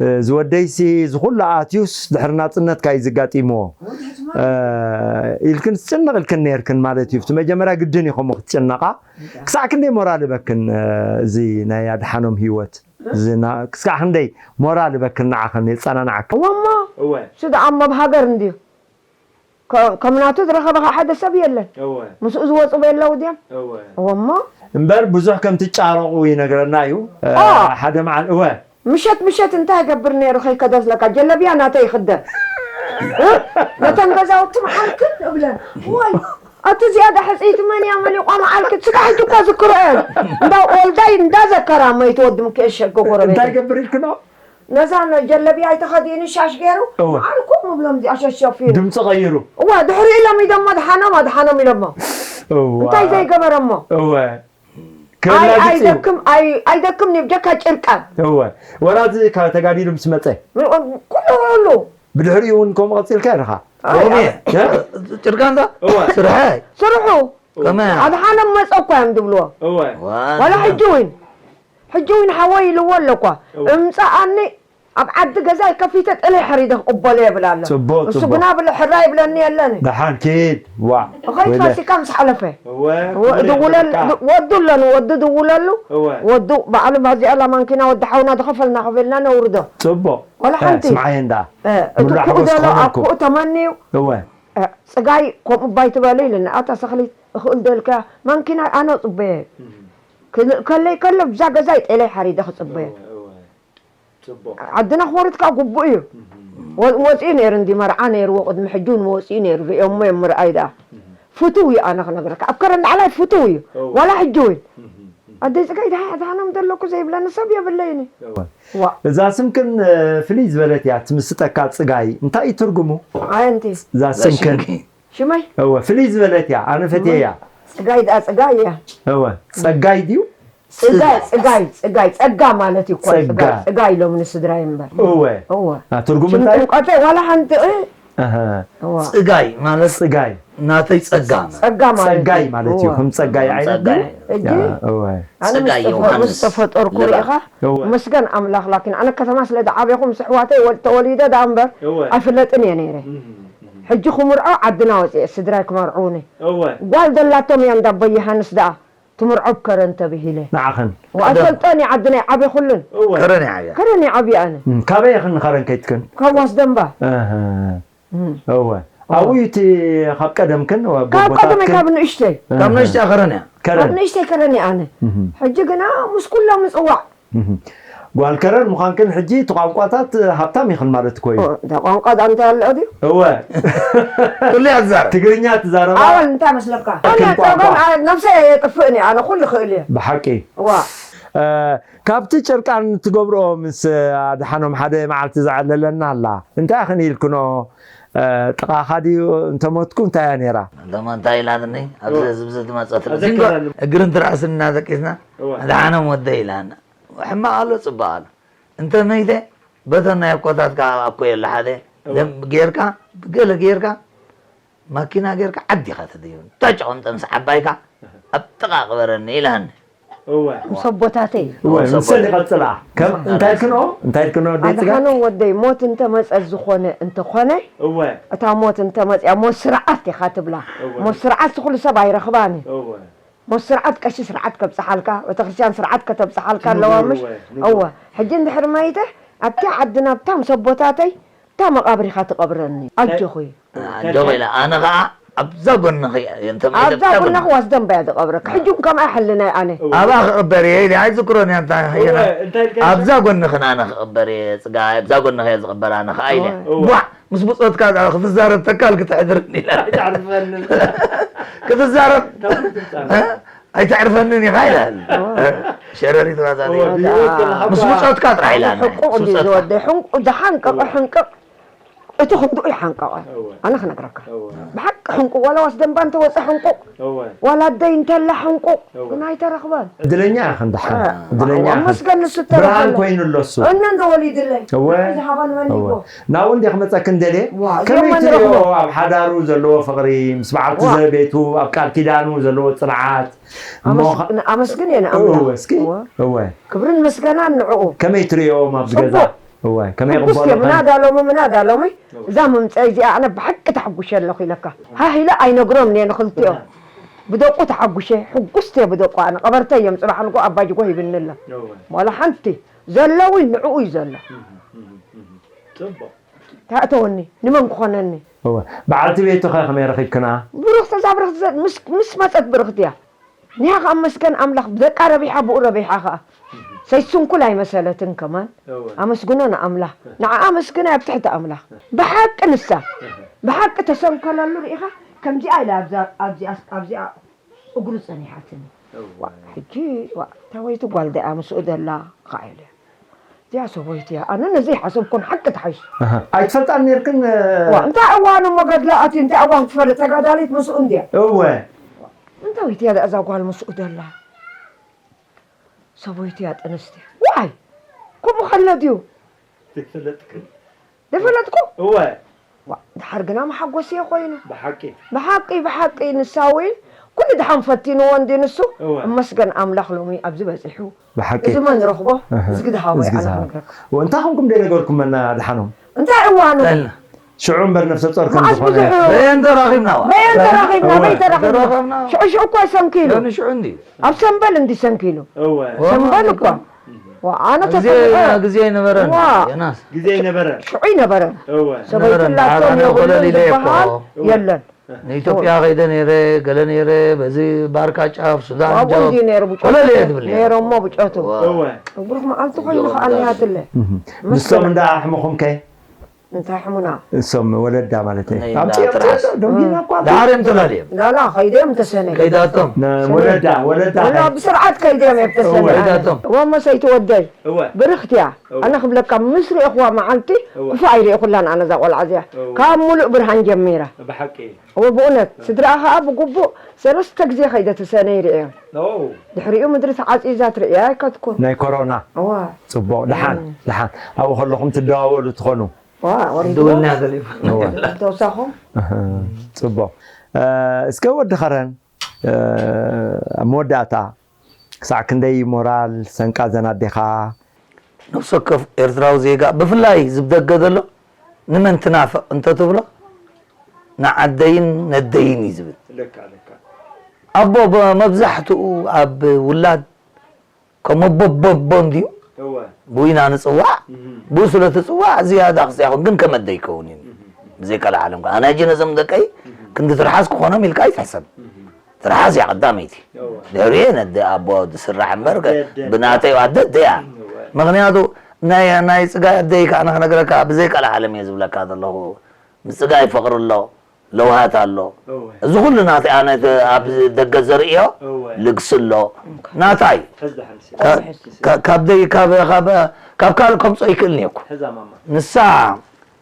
እ፣ ዝወደይሲ ዝኹሉ ኣትዩስ ድሕሪ ናጽነትካ እዩ ዘጋጢምዎ። እ፣ ኢልክን ትጭነቕ ኢልክን ነይርክን ማለት እዩ። እቲ መጀመርያ ግድን እዩ ከምኡ ክትጭነቓ። ክሳዕ ክንደይ ሞራል ይበክን፣ እ፣ እዚ ናይ ኣድሓኖም ህይወት? እዚ ና-፣ ክሳዕ ክንደይ ሞራል ይበክን ንዓኽን የጸናንዓክን? እወ እሞ፣ እወ። እሱ ደኣ እሞ ኣብ ሃገር እንድዩ። ከ-፣ ከም ናቱ ዝረኸበ ኸኣ ሓደ ሰብ የለን። እወ። ምስኡ ዝወጹ በየለዉ ድዮም? እወ። እወ እሞ። እምበር ብዙሕ ከም ትጫረቑ ይነግረና እዩ። እ፣ ኦ። ሓደ መዓል-፣ እወ። ምሸት ምሸት እንታይ ይገብር ነይሩ ከይከደዝለካ? ጀለብያ ናተይ ይኽደን። እ? ነተን ገዛውቲ መዓልክን እብለን። ዋይ፣ ኣቲ ዝያዳ ሕጽይቲ መን እያ መሊቋ መዓልክን? ስጋ ሕጂ እኳ ዝክሮ እየን። እንዳ ወልዳይ እንዳዘከራ መይቱ ወዲ ምክኤል ሸጎ ጎረቤት። እንታይ ይገብር ኢልክኖ? ነዛ ነ-፣ ጀለብያ ኣይተኸዲኑ ሻሽ ገይሩ፣ እወ። መዓልኩም እብሎም እዚኣ ሸሽ ሸፊኑ። ድምፂ ቀይሩ። እዋ፣ ድሕሪኡ ኢሎም ኢዶሞ ኣድሓኖም፣ ኣድሓኖም ኢሎሞ። እዋ። እንታይ ዘይገበረሞ? እወ። ኣይ-፣ ክላግጽ እዩ። ኣይደክም፣ ኣይ-፣ ኣይደክም ንብጀካ ጭርቃን። እወ። ወላ እዚ ካብ ተጋዲሉ ምስ መጸ። ኩሉ፣ ኩሉ። ብድሕሪኡ እውን ከምኡ ቀጺልካ ኢኻ። ኣይ፣ ሮሜ፣ ኣይ። እ? ጭርቃን ዶ? እወ። ስርሐ። ስርሑ። ከመይ? ኣድሓኖም መጸ እኳ እዮም ዝብልዎ። እወ። ዋ፣ ዋላ ሕጂ እውን። ሕጂ እውን ሓወይ ኢልዎ ኣሎ እኳ። እወ። እምጸኣኒ ኣብ ዓዲ ገዛይ ከፊተ ጥልይ ሓሪደ ክቕበሎ የብል ኣሎ። ጽቡቕ፣ እሱ ጽቡቕ። ግና ብለ-፣ ሕራይ ይብለኒ የለን። ደሓን ኪድ፣ ዋእ፣ እኸይ ወይለ። ፋሲካ ምስ ሓለፈ። እወ፣ ወ-፣ ክብሪ ድውለል-፣ ይሕብርካ። ድ-፣ ወዱ ኣሎ፣ ንወዱ ድውለሉ። እወ። ወዱ ባዕሉ ባዚኣ ላ ማንኪና ወዲ ሓውና ዝኸፈልና ከፊልና ነውርዶ። ጽቡቕ። ዋላ እ፣ ሓንቲ። ስምዓየ እንዳ። እ፣ እቲ ምሉእ ኩኡ ሓጎስ ዘሎ ክኾነልኩም። ኣብ ኩኡ ተመንዩ። እወ። እ፣ ጽጋይ ከምኡ ባይ ትበሉ ኢሉኒ። ኣታ ሰኽሊት እኽእል ደልካ ማንኪና ኣነ ጽበየ። እም። ክልእ ከለይ ከሎ ብዛ ገዛይ ጤለይ ሓሪደ ክጽበየ። እወ፣ እወ። ጽቡቕ። ዓድና ክወርድ ከኣ ግቡእ እዩ። እህ። ወ-፣ ወጺኡ ነይሩ እንዲ መርዓ ነይርዎ፣ ቅድሚ ሕጂ እውን መወጺኡ ነይሩ፣ ርእዮሞ እዮም ምርኣይ ደኣ። እህ። ፍቱው እዩ ኣነ ክነግረካ። ኣብ ከረን ላዕላይ ፍቱው እዩ። እወ። ዋላ ሕጂ እውን። እህ፣ እህ። ኣደይ ጽጋይ ደሓ-፣ ደሓኖም ዘለኩ ዘይብለኒ ሰብ የብለይን። እወ። ዋ። እዛ ስምክን፣ እ፣ ፍልይ ዝበለት እያ ትምስጠካ ጽጋይ። እንታይ እዩ ትርጉሙ? ኣየንቲ? እዛ እዛ ስምክን። ሽምኪ። ሽመይ? እወ፣ ፍልይ ዝበለት እያ። ኣነ ፈትየያ። ጽጋይ ደኣ ጽጋይ እያ። እወ፣ ጸጋይ ድዩ? ጽጋይ፣ ጽጋይ፣ ጽጋይ፣ ጸጋ ማለት እዩ እኮ፣ ጸጋ። ጽጋይ፣ ጽጋይ ኢሎም ንስድራይ እምበር። እወ። እወ። አ፣ ትርጉም ሽም እንታይ? ጥምቀተይ ዋላ ሓንቲ፣ እ? ኣሃ። እወ። ጽጋይ ማለት ጽጋይ። ናተይ ጸጋ ማለት። ጸጋ ማለት ጸጋይ እዩ። ማለት እዩ። እወ። ከም ጸጋይ ዓይነት ጸጋይ። ድዩ? ሕጂ ያ፣ እወ። ኣነ ምስ ጸጋይ ተፈ-፣ ዮሃንስ ምስ ተፈጠርኩ ንበል። ርኢኻ፣ እወ። መስገን ኣምላኽ። ላኪን ኣነ ከተማ ስለ ዝዓበኹ ምስ ኣሕዋተይ ወል-፣ ተወሊደ ደኣ እምበር እወ። ኣይፍለጥን እየ ነይረ። እም፣ እም። ሕጂ ክምርዖ ዓድና ወፂኤ፣ ስድራይ ክመርዕውኒ። እወ። ጓል ደላቶም እያ እንዳ ኣቦይ ዮሃንስ ደኣ። ትምርዖ ብከረን ተብሂለ። ንዓኽን? ወኣይፈልጦን እየ ዓዲ ናይ ዓብየ ኩሉን። እወ። ከረን እየ ዓብያ። ከረን እየ ዓብየ ኣነ። እም፣ ካበይ ኢኽን ንኸረን ከይትክን? ካብ ዋስደንባ። እህ። እም። እወ። እወ። ኣብኡ እዩ እቲ ካብ ቀደምክን ካብ ቦታትክን? ቀደመይ ካብ ንእሽተይ። እህ። ካብ ንእሽተይ ከረን እያ። ከረን። ካብ ንእሽተይ ከረን እየ ኣነ። እህ። ሕጂ ግና ምስ ኩሎም ምጽዋዕ። እህ። ጓል ከረን ምዃንክን ሕጂ እቲ ቋንቋታት ሃብታም ኢኽን ማለት እኮ እዩ። ኦ፣ እንታይ ቋንቋ ደኣ እንታይ ኣሎ ድዩ? እወ። ኩሉ እያ ትዛረብ። ትግርኛ ትዛረባ። ኣወል እንታይ መስለካ? እክል ኣነ ቋንቋ። ጸገም፣ ኣነ ነብሰይ የጥፍእኒ፣ ኣነ ኩሉ ክእል እየ። ብሓቂ። እዋ። እ፣ ካብቲ ጭርቃን ትገብርኦ ምስ ኣድሓኖም ሓደ መዓልቲ ዘዕለለና ኣላ። እንታይ ኢኽን ኢልክኖ? እ፣ ጥቓኻ ድዩ እንተሞትኩ እንታይ እያ ነይራ? እንደማ እንታይ ኢላትኒ? ኣብዚ እዋ። ህዝቢ ዝመጸት ኣዘክረኒ። እግርን ትራእስን እናደቂስና፣ እዋ። ኣድሓኖም ወደይ ኢላና። ሕማቕ ኣሎ፣ ጽባቕ ኣሎ። እንተ መይተ፣ በተን ናይ ኣኮታት ከኣ ኣኮ የለ ሓደ፣ እዋ። ደም ጌርካ፣ ገለ ጌርካ፣ ማኪና ጌርካ ዓዲ ኢኻ ተደይቡ። ተጭ ቐምጠ ምስ ዓባይካ ኣብ ጥቓ ቅበረኒ ኢላኒ። እወ። ምስ ኣቦታተይ። እወ፣ ምስ ኣቦታተይ። ይቐጽላ። ከም፣ እንታይ ኢልክንኦ? እንታይ ኢልክንኦ? ደይ ጽጋ? ኣድሓኖም ወደይ፣ ሞት እንተ መጸት ዝኾነ እንተኾነ፣ እወ። እታ ሞት እንተ መጽያ፣ ሞት ስርዓት ኢኻ ትብላ። እወ። ሞት ስርዓት ኩሉ ሰብ ኣይረኽባን እዩ። እወ። ሞት ስርዓት ቀሺ ስርዓት ከብጽሓልካ፣ ቤተክርስትያን ስርዓት ከተብጽሓልካ ኣለዋ፣ ንቡር፣ ምሽ? እወ፣ ንቡር። እወ። ሕጂ እንድሕር መይተ፣ ኣብቲ ዓድና፣ ኣብታ ምስ ኣቦታተይ፣ እታ መቓብር ኢኻ ትቐብረኒ ኣጆኺ። ኣጆኺ ኢለ ኣነ ኸዓ ኣብዛ ጎንኺ እየ እንተ ኣብዛ ጎንኺ ዋስ ደንበያ ዝቐብረካ ሕጂ እውን ከምኣ ሕልናይ ኣነ። ኣብኣ ክቕበር እየ ኢለ ኣይዝክሮን እያ እንታይ ኸየና ኣብዛ ጎንኽን ኣነ ክቕበር እየ ጽጋይ ኣብዛ ጎንኺ እየ ዝቕበር ኣነ ኸዓ ኢለ ቧዕ ምስ ብጾትካ ክትዛረብ ተካል ክትሕድርኒ ኢላ ክትዛረብ ኣይተዕርፈንን ኢኻ ኢላ ሸረሪት ባዛ ምስ ብጾትካ ጥራሕ ኢላ ሕንቁቕ እንዲ ዝወደይ ሕንቁ ዝሓንቀቐ ሕንቅቕ እቲ ክንድኡ ይሓንቀቐ ኣነ ክነግረካ ብሓቂ ሕንቁቕ ዋላ ዋስ ደንባ እንተወፀ ሕንቁቕ ዋላ ኣደይ እንተላ ሕንቁቕ ግን ኣይተረኽበን እድለኛ ኢኽን ደሓን እድለኛ ኢኽን መስገን ንሱ ብርሃን ተረኸለ ኮይኑ ኣሎ እሱ እነ እንደወሊድለይ እወ ዝሃባን መን እወ ይቦ ናብኡ እንዲያ ክመፀክን ደልየ ዋ፣ ከመይ የማን ትሪኦ ረኽቦ። ኣብ ሓዳሩ ዘለዎ ፍቕሪ ምስ በዓልቲ ዋ። ዘቤቱ ኣብ ቃል ኪዳኑ ዘለዎ ፅንዓት እሞ ኣመስግን- ኣመስግን እየ ንኣምላኽ እወ እስኪ እወ። እወ ክብርን ምስጋናን ንዕኡ ከመይ ትሪኦም ኣብዚ ገዛ ጽቡቅ። እወ ከመይ ሕጉስ እየ ይቕበሉ ምናዳ ሎሚ ምናዳ ሎሚ እዛ ምምፀይ እዚኣ ኣነ ብሓቂ ተሓጉሸ ኣለኹ ኢለካ ሃሂለ ኣይነግሮም እየ ንክልቲኦም ብደቁ ተሓጉሸ ሕጉስቲ እየ ብደቁ ኣነ ቀበርተ እዮም ፅባሕ ንጎ ኣባጅጎ ሂብኒ ኣሎ ዋላ ሓንቲ ዘለዊ ንዕኡ እዩ ዘሎ ጽቡቅ ታእተወኒ ንመን ክኾነኒ እወ በዓልቲ ቤቱ ኸ ከመይ ረኺብክና ብሩኽቲ እዛ ብርኽቲ ዘ- ምስ- ምስ መፀት ብርኽቲ እያ ኒሃ ከዓ መስገን ኣምላኽ ብደቃ ረቢሓ ብኡ ረቢሓ ከዓ ሰይስንኩል ኣይመሰለትን ከማን ኣመስግኖ ንኣምላኽ ንዓኣ ኣመስግና ኣብ ትሕቲ ኣምላኽ ብሓቂ ንሳ ብሓቂ ተሰንከለሉ ርኢኻ ከምዚኣ ኢላ ኣብዛ ኣብዚኣ ኣብዚኣ እግሩ ጸኒሓትኒ ዋ ሕጂ ዋ ታወይቲ ጓል ደኣ ምስኡ ደላ ከዓ ኢለ እዚኣ ሰበይቲ እያ ኣነ ነዘይ ሓሰብኩን ሓቂ ትሓይሽ ኣይትፈልጣን ነርክን ዋ እንታይ እዋን እሞ ገድላ ኣትዩ እንታይ እዋን ትፈልጥ ተጋዳሊት ምስኡ እንድያ እወ እንታዊት እያ እዛ ጓል ምስኡ ደላ ሰበይቲ እያ ጥንስቲ ዋይ ከምኡ ከሎ ድዩ ይፍለጥክ ዝፈለጥኩ እወ ዋ፣ ድሓር ግና መሓጎሲ እየ ኮይኑ ብሓቂ ብሓቂ ብሓቂ ንሳ እውን ኩሉ ድሓን ፈቲንዎ እንዲ ንሱ እወ። እመስገን ኣምላኽ ሎሚ ኣብዚ በፂሑ ብሓቂ እዚ መን ረኽቦ እዝጊ ድሃቦ እዝጊ ኣነ ዝሃቦ ክነግረካ እንታይ ኾንኩም ደይነገርኩመና ድሓኖም እንታይ እዋኑ ሽዑ እምበር ነፍሰ ጾር ከም መዓስ ዝኾነ ብዙሕ በየን ተራኺብና ዋ በየን ተራኺብና እወ። በይ ተራኺብና ተራኸብና ሽዑ ሽዑ እኮ ሰንኪሉ ሎሚ ሽዑ እንዲ ኣብ ሰንበል እንዲ ሰንኪሉ እወ ሰንበል እኳ ዋ፣ ኣነ ግዜ ተሰሚዐ ግዜ ኣይነበረን ዋ። የናስ ግዜ ይነበረ ሽዑ ይነበረን እወ ሰበይቲ ነበረን። ላቶም ኣነ የብሉን ኮለል ኢለ እኮ። ዝበሃል የለን ንኢትዮጵያ ከይደ ነይረ ገለ ነይረ በዚ ባርካ ጫፍ ሱዳን ኣብኡ ጫፍ እንዲ ነይሩ ብጮቱ ኮለል እየ ትብል ነይረ። ነይሮሞ ብጮቱ ዋ። እወ ብሩኽ መዓልቲ ኮይኑ ከዓ ንያትለ ንሶም እንዳ ኣሕምኹም ከ እንታይ ሕሙና እሶም ወለዳ ማለት እዩ ናይ ኣብ እንዳ ፂኦም ትርሓስ። ደንጊና እኳ ዳሕር እዮም ተላልዮም ላላ ከይደዮም ተሰነ ከይዳቶም ነ- ወለዳ ወለዳ ወላ ብስርዓት ከይደዮም እዮም ተሰነ እወ። ከይዳቶም ወሞ ሰይቲ ወደይ እወ ብርኽቲ እያ እወ። ኣነ ክብለካ ምስ ርኢኽዋ መዓልቲ እወ። ክፉእ ኣይርኢኹላን ኣነ እዛ ቆልዓ እዚኣ እወ። ካብ ሙሉእ ብርሃን ጀሚራ ብሓቂ እወ ብእውነት ስድራኣ ከዓ ብግቡእ ሰለስተ ግዜ ከይደ ተሰነ ይርእዮም ኦ ድሕሪኡ ምድሪ ተዓፂዛ ትርእያ ኣይከትኩን ናይ ኮሮና እዋ ፅቡቅ ድሓን ድሓን ኣብኡ ከለኹም ትደዋወሉ ትኾኑ ዋ ወሪዱ ደውልና ተሌፎን ተውሳኹም እህ፣ ፅቡቅ እ፣ እስከ ወዲ ኸረን እ፣ ኣብ መወዳእታ ክሳዕ ክንደይ ሞራል ሰንቃ ዘናዴኻ ነፍሲ ወከፍ ኤርትራዊ ዜጋ ብፍላይ ዝብደገ ዘሎ ንመን ትናፍቕ እንተትብሎ ንዓደይን ነደይን እዩ ዝብል ለካ ለካ ኣቦ መብዛሕትኡ ኣብ ውላድ ከም ኣቦቦቦ እንድዩ እወ ብኡ ኢና ንፅዋዕ እህም ብኡ ስለ ትፅዋዕ ዝያዳ ክፅያ ይኹን ግን ከም ኣደይ ይከውን እዩ ብዘይ ካልእ ዓለም ከዓ ኣነ ሕጂ ነዞም ደቀይ ክንዲ ትርሓስ ክኾኖም ኢልካ ኣይትሕሰብ እህም ትርሓስ እያ ቀዳመይቲ እወ ድሕሪኡ ነደ ኣቦ ዝስራሕ እምበር ኣደ፣ ኣደ። ብናተይ ኣደ ኣደያ እወ ምኽንያቱ ናይ ናይ ፅጋይ ኣደይ ከዓ ንክነግረካ ብዘይ ካልእ ዓለም እየ ዝብለካ ዘለኹ ምስ ፅጋይ ፍቕሪ ኣሎ ለውሃት ኣሎ እወ እዚ ኩሉ ናተይ ኣነ እቲ ኣብ ደገ ዘርእዮ እወ ልግሲ ኣሎ ናታይ ሕዚ ደሓን ሲ ከ- ከ- ካብ ደይ ካብ ካብ ካብ ካልእ ከምፅኦ ይክእልኒ እኮ ሕዛ ማማ ንሳ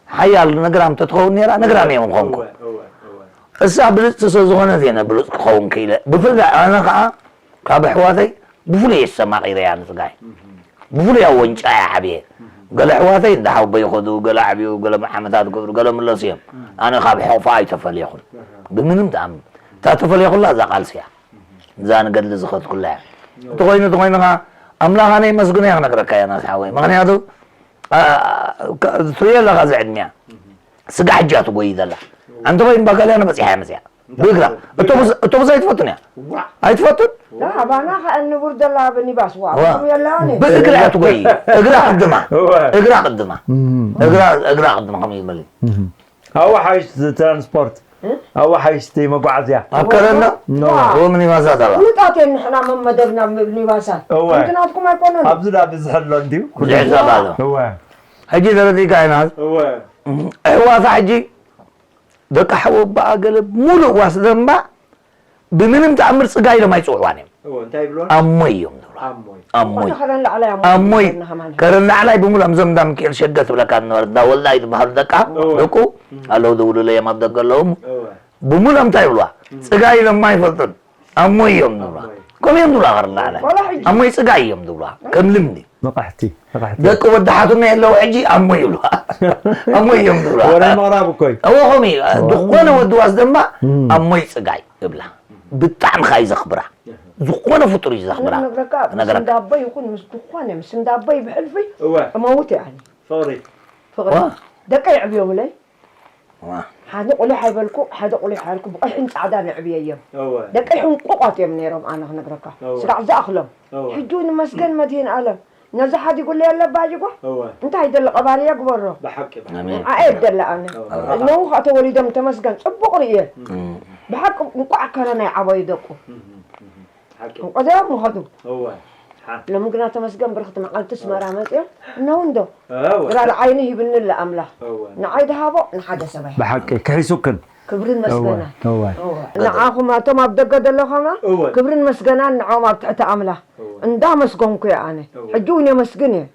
ሓያል ነግራም ተትኸውን ነራ ነግራም እዮም ምኾንኩ እወ እወ እወ እሳ ብልፅቲ ስለ ዝኾነት እየ ብሉፅ ክኸውን ክኢለ ብፍላይ ኣነ ከዓ ካብ ኣሕዋተይ ብፍሉይ እየ ዝተማቒረያ ንፅጋይ ብፍሉይ ኣብ ወንጫ እየ ዓብየ ገለ ኣሕዋተይ እንዳ ሓወቦ ይኸዱ ገለ ዓብዩ ገለ ዓመታት ገብሩ ገለ ምለሱ እዮም ኣነ ካብ ሕቑፋ ኣይተፈልየኹን ብምንም ተኣምን እታ ተፈልየኹላ እዛ ቃልሲ እያ እዛ ንገድሊ ዝኸድኩላ እያ እንተኾይኑ እንተኾይኑ ከዓ ኣምላኽ ኣነ ይመስግኖ እየ ክነግረካ እያ ናት ሓወይ ምኽንያቱ ትርእዮ ኣለኻ እዚ ዕድሚያ ስጋ ሕጃ ትጎይ ዘላ ኣንተ ኮይን ባጋልያና በፂሓ እያ መፅያ ብእግራ። እቶብስ ኣይትፈቱን እያ። ኣይትፈቱን? لا أبانا خا النبور دلا بني باس وا ዋ። يلا أنا ብእግራ እያ ትጎይ። እግራ ቅድማ። እወ። እግራ ቅድማ። እግራ እግራ ቅድማ ከም ይመል። ኣብኡ ሓይሽ ትራንስፖርት ኣብኡ ሓይሽ እቲ መጓዓዝያ ኣብ ከረና ኖ። ዎ ምኒባሳት ኣላ። ولطاتين نحنا من مدبنا بني باسات እወ። أنت ناتكم ما يكونون ኣብዚ ዳ ብዝሕሎ እንድዩ ዝሕሳብ ኣሎ። እወ ሕጂ ተረዲእካ ኢና። እወ ኣሕዋታ ሕጂ ደቂ ሓወባኣ ገለ ሙሉእ ዋስ ደንባ ብምንም ተኣምር ጽጋ ኢሎም ኣይጽውዕዋን እዮም። እወ እንታይ ይብሎ ኣሞይ እዮም ዝብሉ። ኣሞይ ኣሞይ خلينا على ኣሞይ كمان ከረን ላዕላይ ብምሉእ ኣብ ዘምዳም ክኤል ሸገ ትብለካ ዝነበረት እንዳ ወልዳ እዩ ዝበሃሉ ደቃ እወ። ደቁ ኣለዉ ደውሉለይ እዮም ኣብ ደገ ኣለዉ እወ ብምሉእ እንታይ ይብልዋ ጽጋ ኢሎም ኣይፈልጡን ኣሞይ እዮም ዝብልዋ ከምኡ እዮም ዝብልዋ ከረን ላዕላይ ولا حجي ኣሞይ ጽጋ እዮም ዝብልዋ ከም ልምዲ ንቕሕቲ ንቕሕቲ ደቂ ወዲ ሓቱመ የለዉ ሕጂ ኣሞይ ይብልዋ ኣሞይ እዮም ዝብልዋ ወረ ምቕራብ እኮ እዩ እዎ ከምኡ እዩ ዝኾነ ወዲ ዋስ ደንባ ኣሞይ ጽጋይ እብላ ብጣዕሚ ከኣ እዩ ዘኽብራ ዝኾነ ፍጡር እዩ ዘኽብራ نقرأك ነግረካ سندابة يكون مس دخانة سندابة بحلفي እወ أموت يعني ፍቕሪ فقط وا. دقي عبيوم لي ዋ። ሓደ ቁሊሕ ኣይበልኩ ሓደ ቁሊሕ ኣይበልኩ ብቐይሕን ፃዕዳን የዕብየዮም እወ ደቀይ ሕንቁቋት እዮም ነይሮም ኣነ ክነግረካ እወ። ስጋዕ ዝኣኽሎም እወ ሕጂ እውን መስገን መድህን ኣለም ነዚ ሓዲጉለይ ኣለባ ጅጓ እወ እንታይ ደለ ቀባሪ የግበሮ ብሓቂ ኣሜን። ንዓየ ደለ ኣነ እወ ነው ከዓ ተወሊዶም ተመስገን ፅቡቕ ርእየ ብሓቂ እንቋዕ ከረ ናይ ዓበዩ ደቁ ሓቂ እንቆዘዮም ምኸዱ እወ ሎም ግና ተመስገን ብርክቲ መዓልቲ ስመራ መፅኦም እነው እንዶ እወ ግራል ዓይኒ ሂብኒ ኣለ ኣምላኽ እወ ንዓይ ድሃቦ ንሓደ ሰባይ ብሓቂ ክሒሱክን ክብርን እወ መስገና እወ ንዓኹም ኣቶም ኣብ ደገ ዘለኹማ እወ ክብርን መስገናን ንዕኦም ኣብ ትሕቲ ኣምላኽ እወ እንዳመስገንኩ እየ ኣነ እወ። ሕጂ እውን የመስግን እየ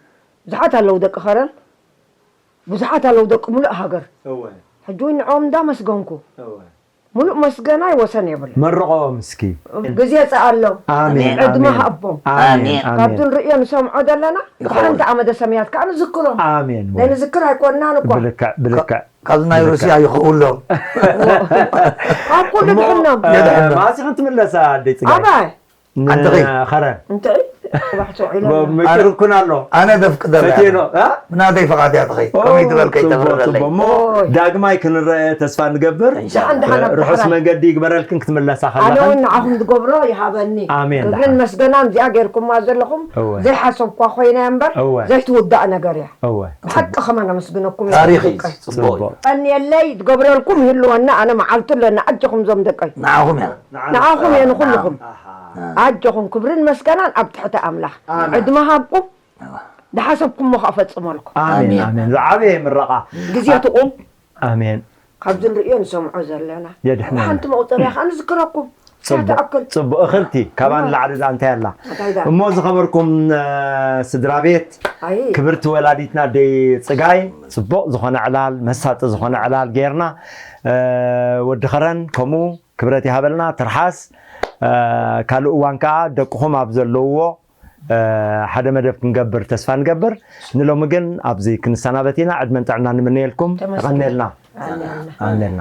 ብዙሓት ኣለዉ ደቂ ኸረን ብዙሓት ኣለዉ ደቂ ሙሉእ ሃገር እወ ሕጂ እውን ንዕኦም እንዳመስገንኩ እወ ሙሉእ መስገናይ ወሰን የብሉ መርቖም እስኪ ግዜ ፀኣሎም ኣሜን ዕድመ ኣሜን ሃቦም ኣሜን ካብቲ ኣሜን ንርእዮ ንሰምዖ ዘለና ይኸውን። ብሓንቲ ኣመደ ሰማያት ከዓ ንዝክሮም ኣሜን ናይ ንዝክር ኣይኮንናን እኳ ብልክዕ ብልክዕ ካብዚ ናይ ሩስያ ይኸውሎም ኣብ ኩሉ ድሕኖም ማሲ ክንትምለሳ ኣደይ ፅጋይ ኣባይ ኣንተኺ? ንኸረን እንታይ ባሕቶ ዒሎም ምቅርብ ኩን ኣሎ ኣነ ደፍቅደላ ፈቴኖ እ? ብናተይ ፈቓድ እያ ትኸይ ከመይ ትበል ከይተፈረደለይ እሞ ዳግማይ ክንረአ ተስፋ ንገብር ደሓን ደሓን ኣብ ርሑስ ትሕራይ። መንገዲ ይግበረልክን ክትምለሳ ኣነ እውን ከለኽን ንዓኹም ዝገብሮ ይሃበኒ ኣሜን ክብርን መስገናን እዚኣ ገይርኩማ ዘለኹም እወ። ዘይሓሰብኳ ኮይና እያ እምበር እወ። ዘይትውዳእ ነገር እያ እወ ብሓቂ ከመን ኣመስግነኩም እየ ታሪኽ እዩ ደቀይ። ጽቡቕ እዩ ቀንየለይ ትገብረልኩም ይህልወና ኣነ መዓልቱ ኣለና ኣጆኹም ዞም ደቀይ ንዓኹም እያ ንዓኹም እየ ንኹልኹም ኣሃ ኣጆኹም ክብርን መስገናን ኣብ ትሕቲ ኣምላኽ ዕድመ ሃብኩም ዝሓሰብኩሞ ከኣ ፈጽመልኩም ኣሜን ኣሜን ዝዓበየ ምረቓ ግዜ ትቑም ኣሜን ካብዚ ንርእዮ ንሰምዖ ዘለና የድሕነና። ሓንቲ መቑፀርያ ከዓ ንዝክረኩም ጽቡቕ ትኣክል ጽቡቕ እኽልቲ ካባን ላዕሊ ዳ እንታይ ኣላ እንታይ ዳ? እሞ ዝኸበርኩም እ፣ ስድራ ቤት ኣይ ክብርቲ ወላዲትና ደይ ፅጋይ ፅቡቕ ዝኾነ ዕላል መሳጢ ዝኾነ ዕላል ጌርና እ፣ ወዲ ኸረን ከምኡ ክብረት ይሃበልና ትርሓስ እ፣ ካልእ እዋን ከዓ ደቅኹም ኣብ ዘለውዎ እ፣ ሓደ መደብ ክንገብር ተስፋ ንገብር ንሎሚ ግን ኣብዚ ክንሰናበት ኢና ዕድመን ጥዕና ንምነየልኩም ተመስገን። የቐነልና ኣሜን። ኣሜንና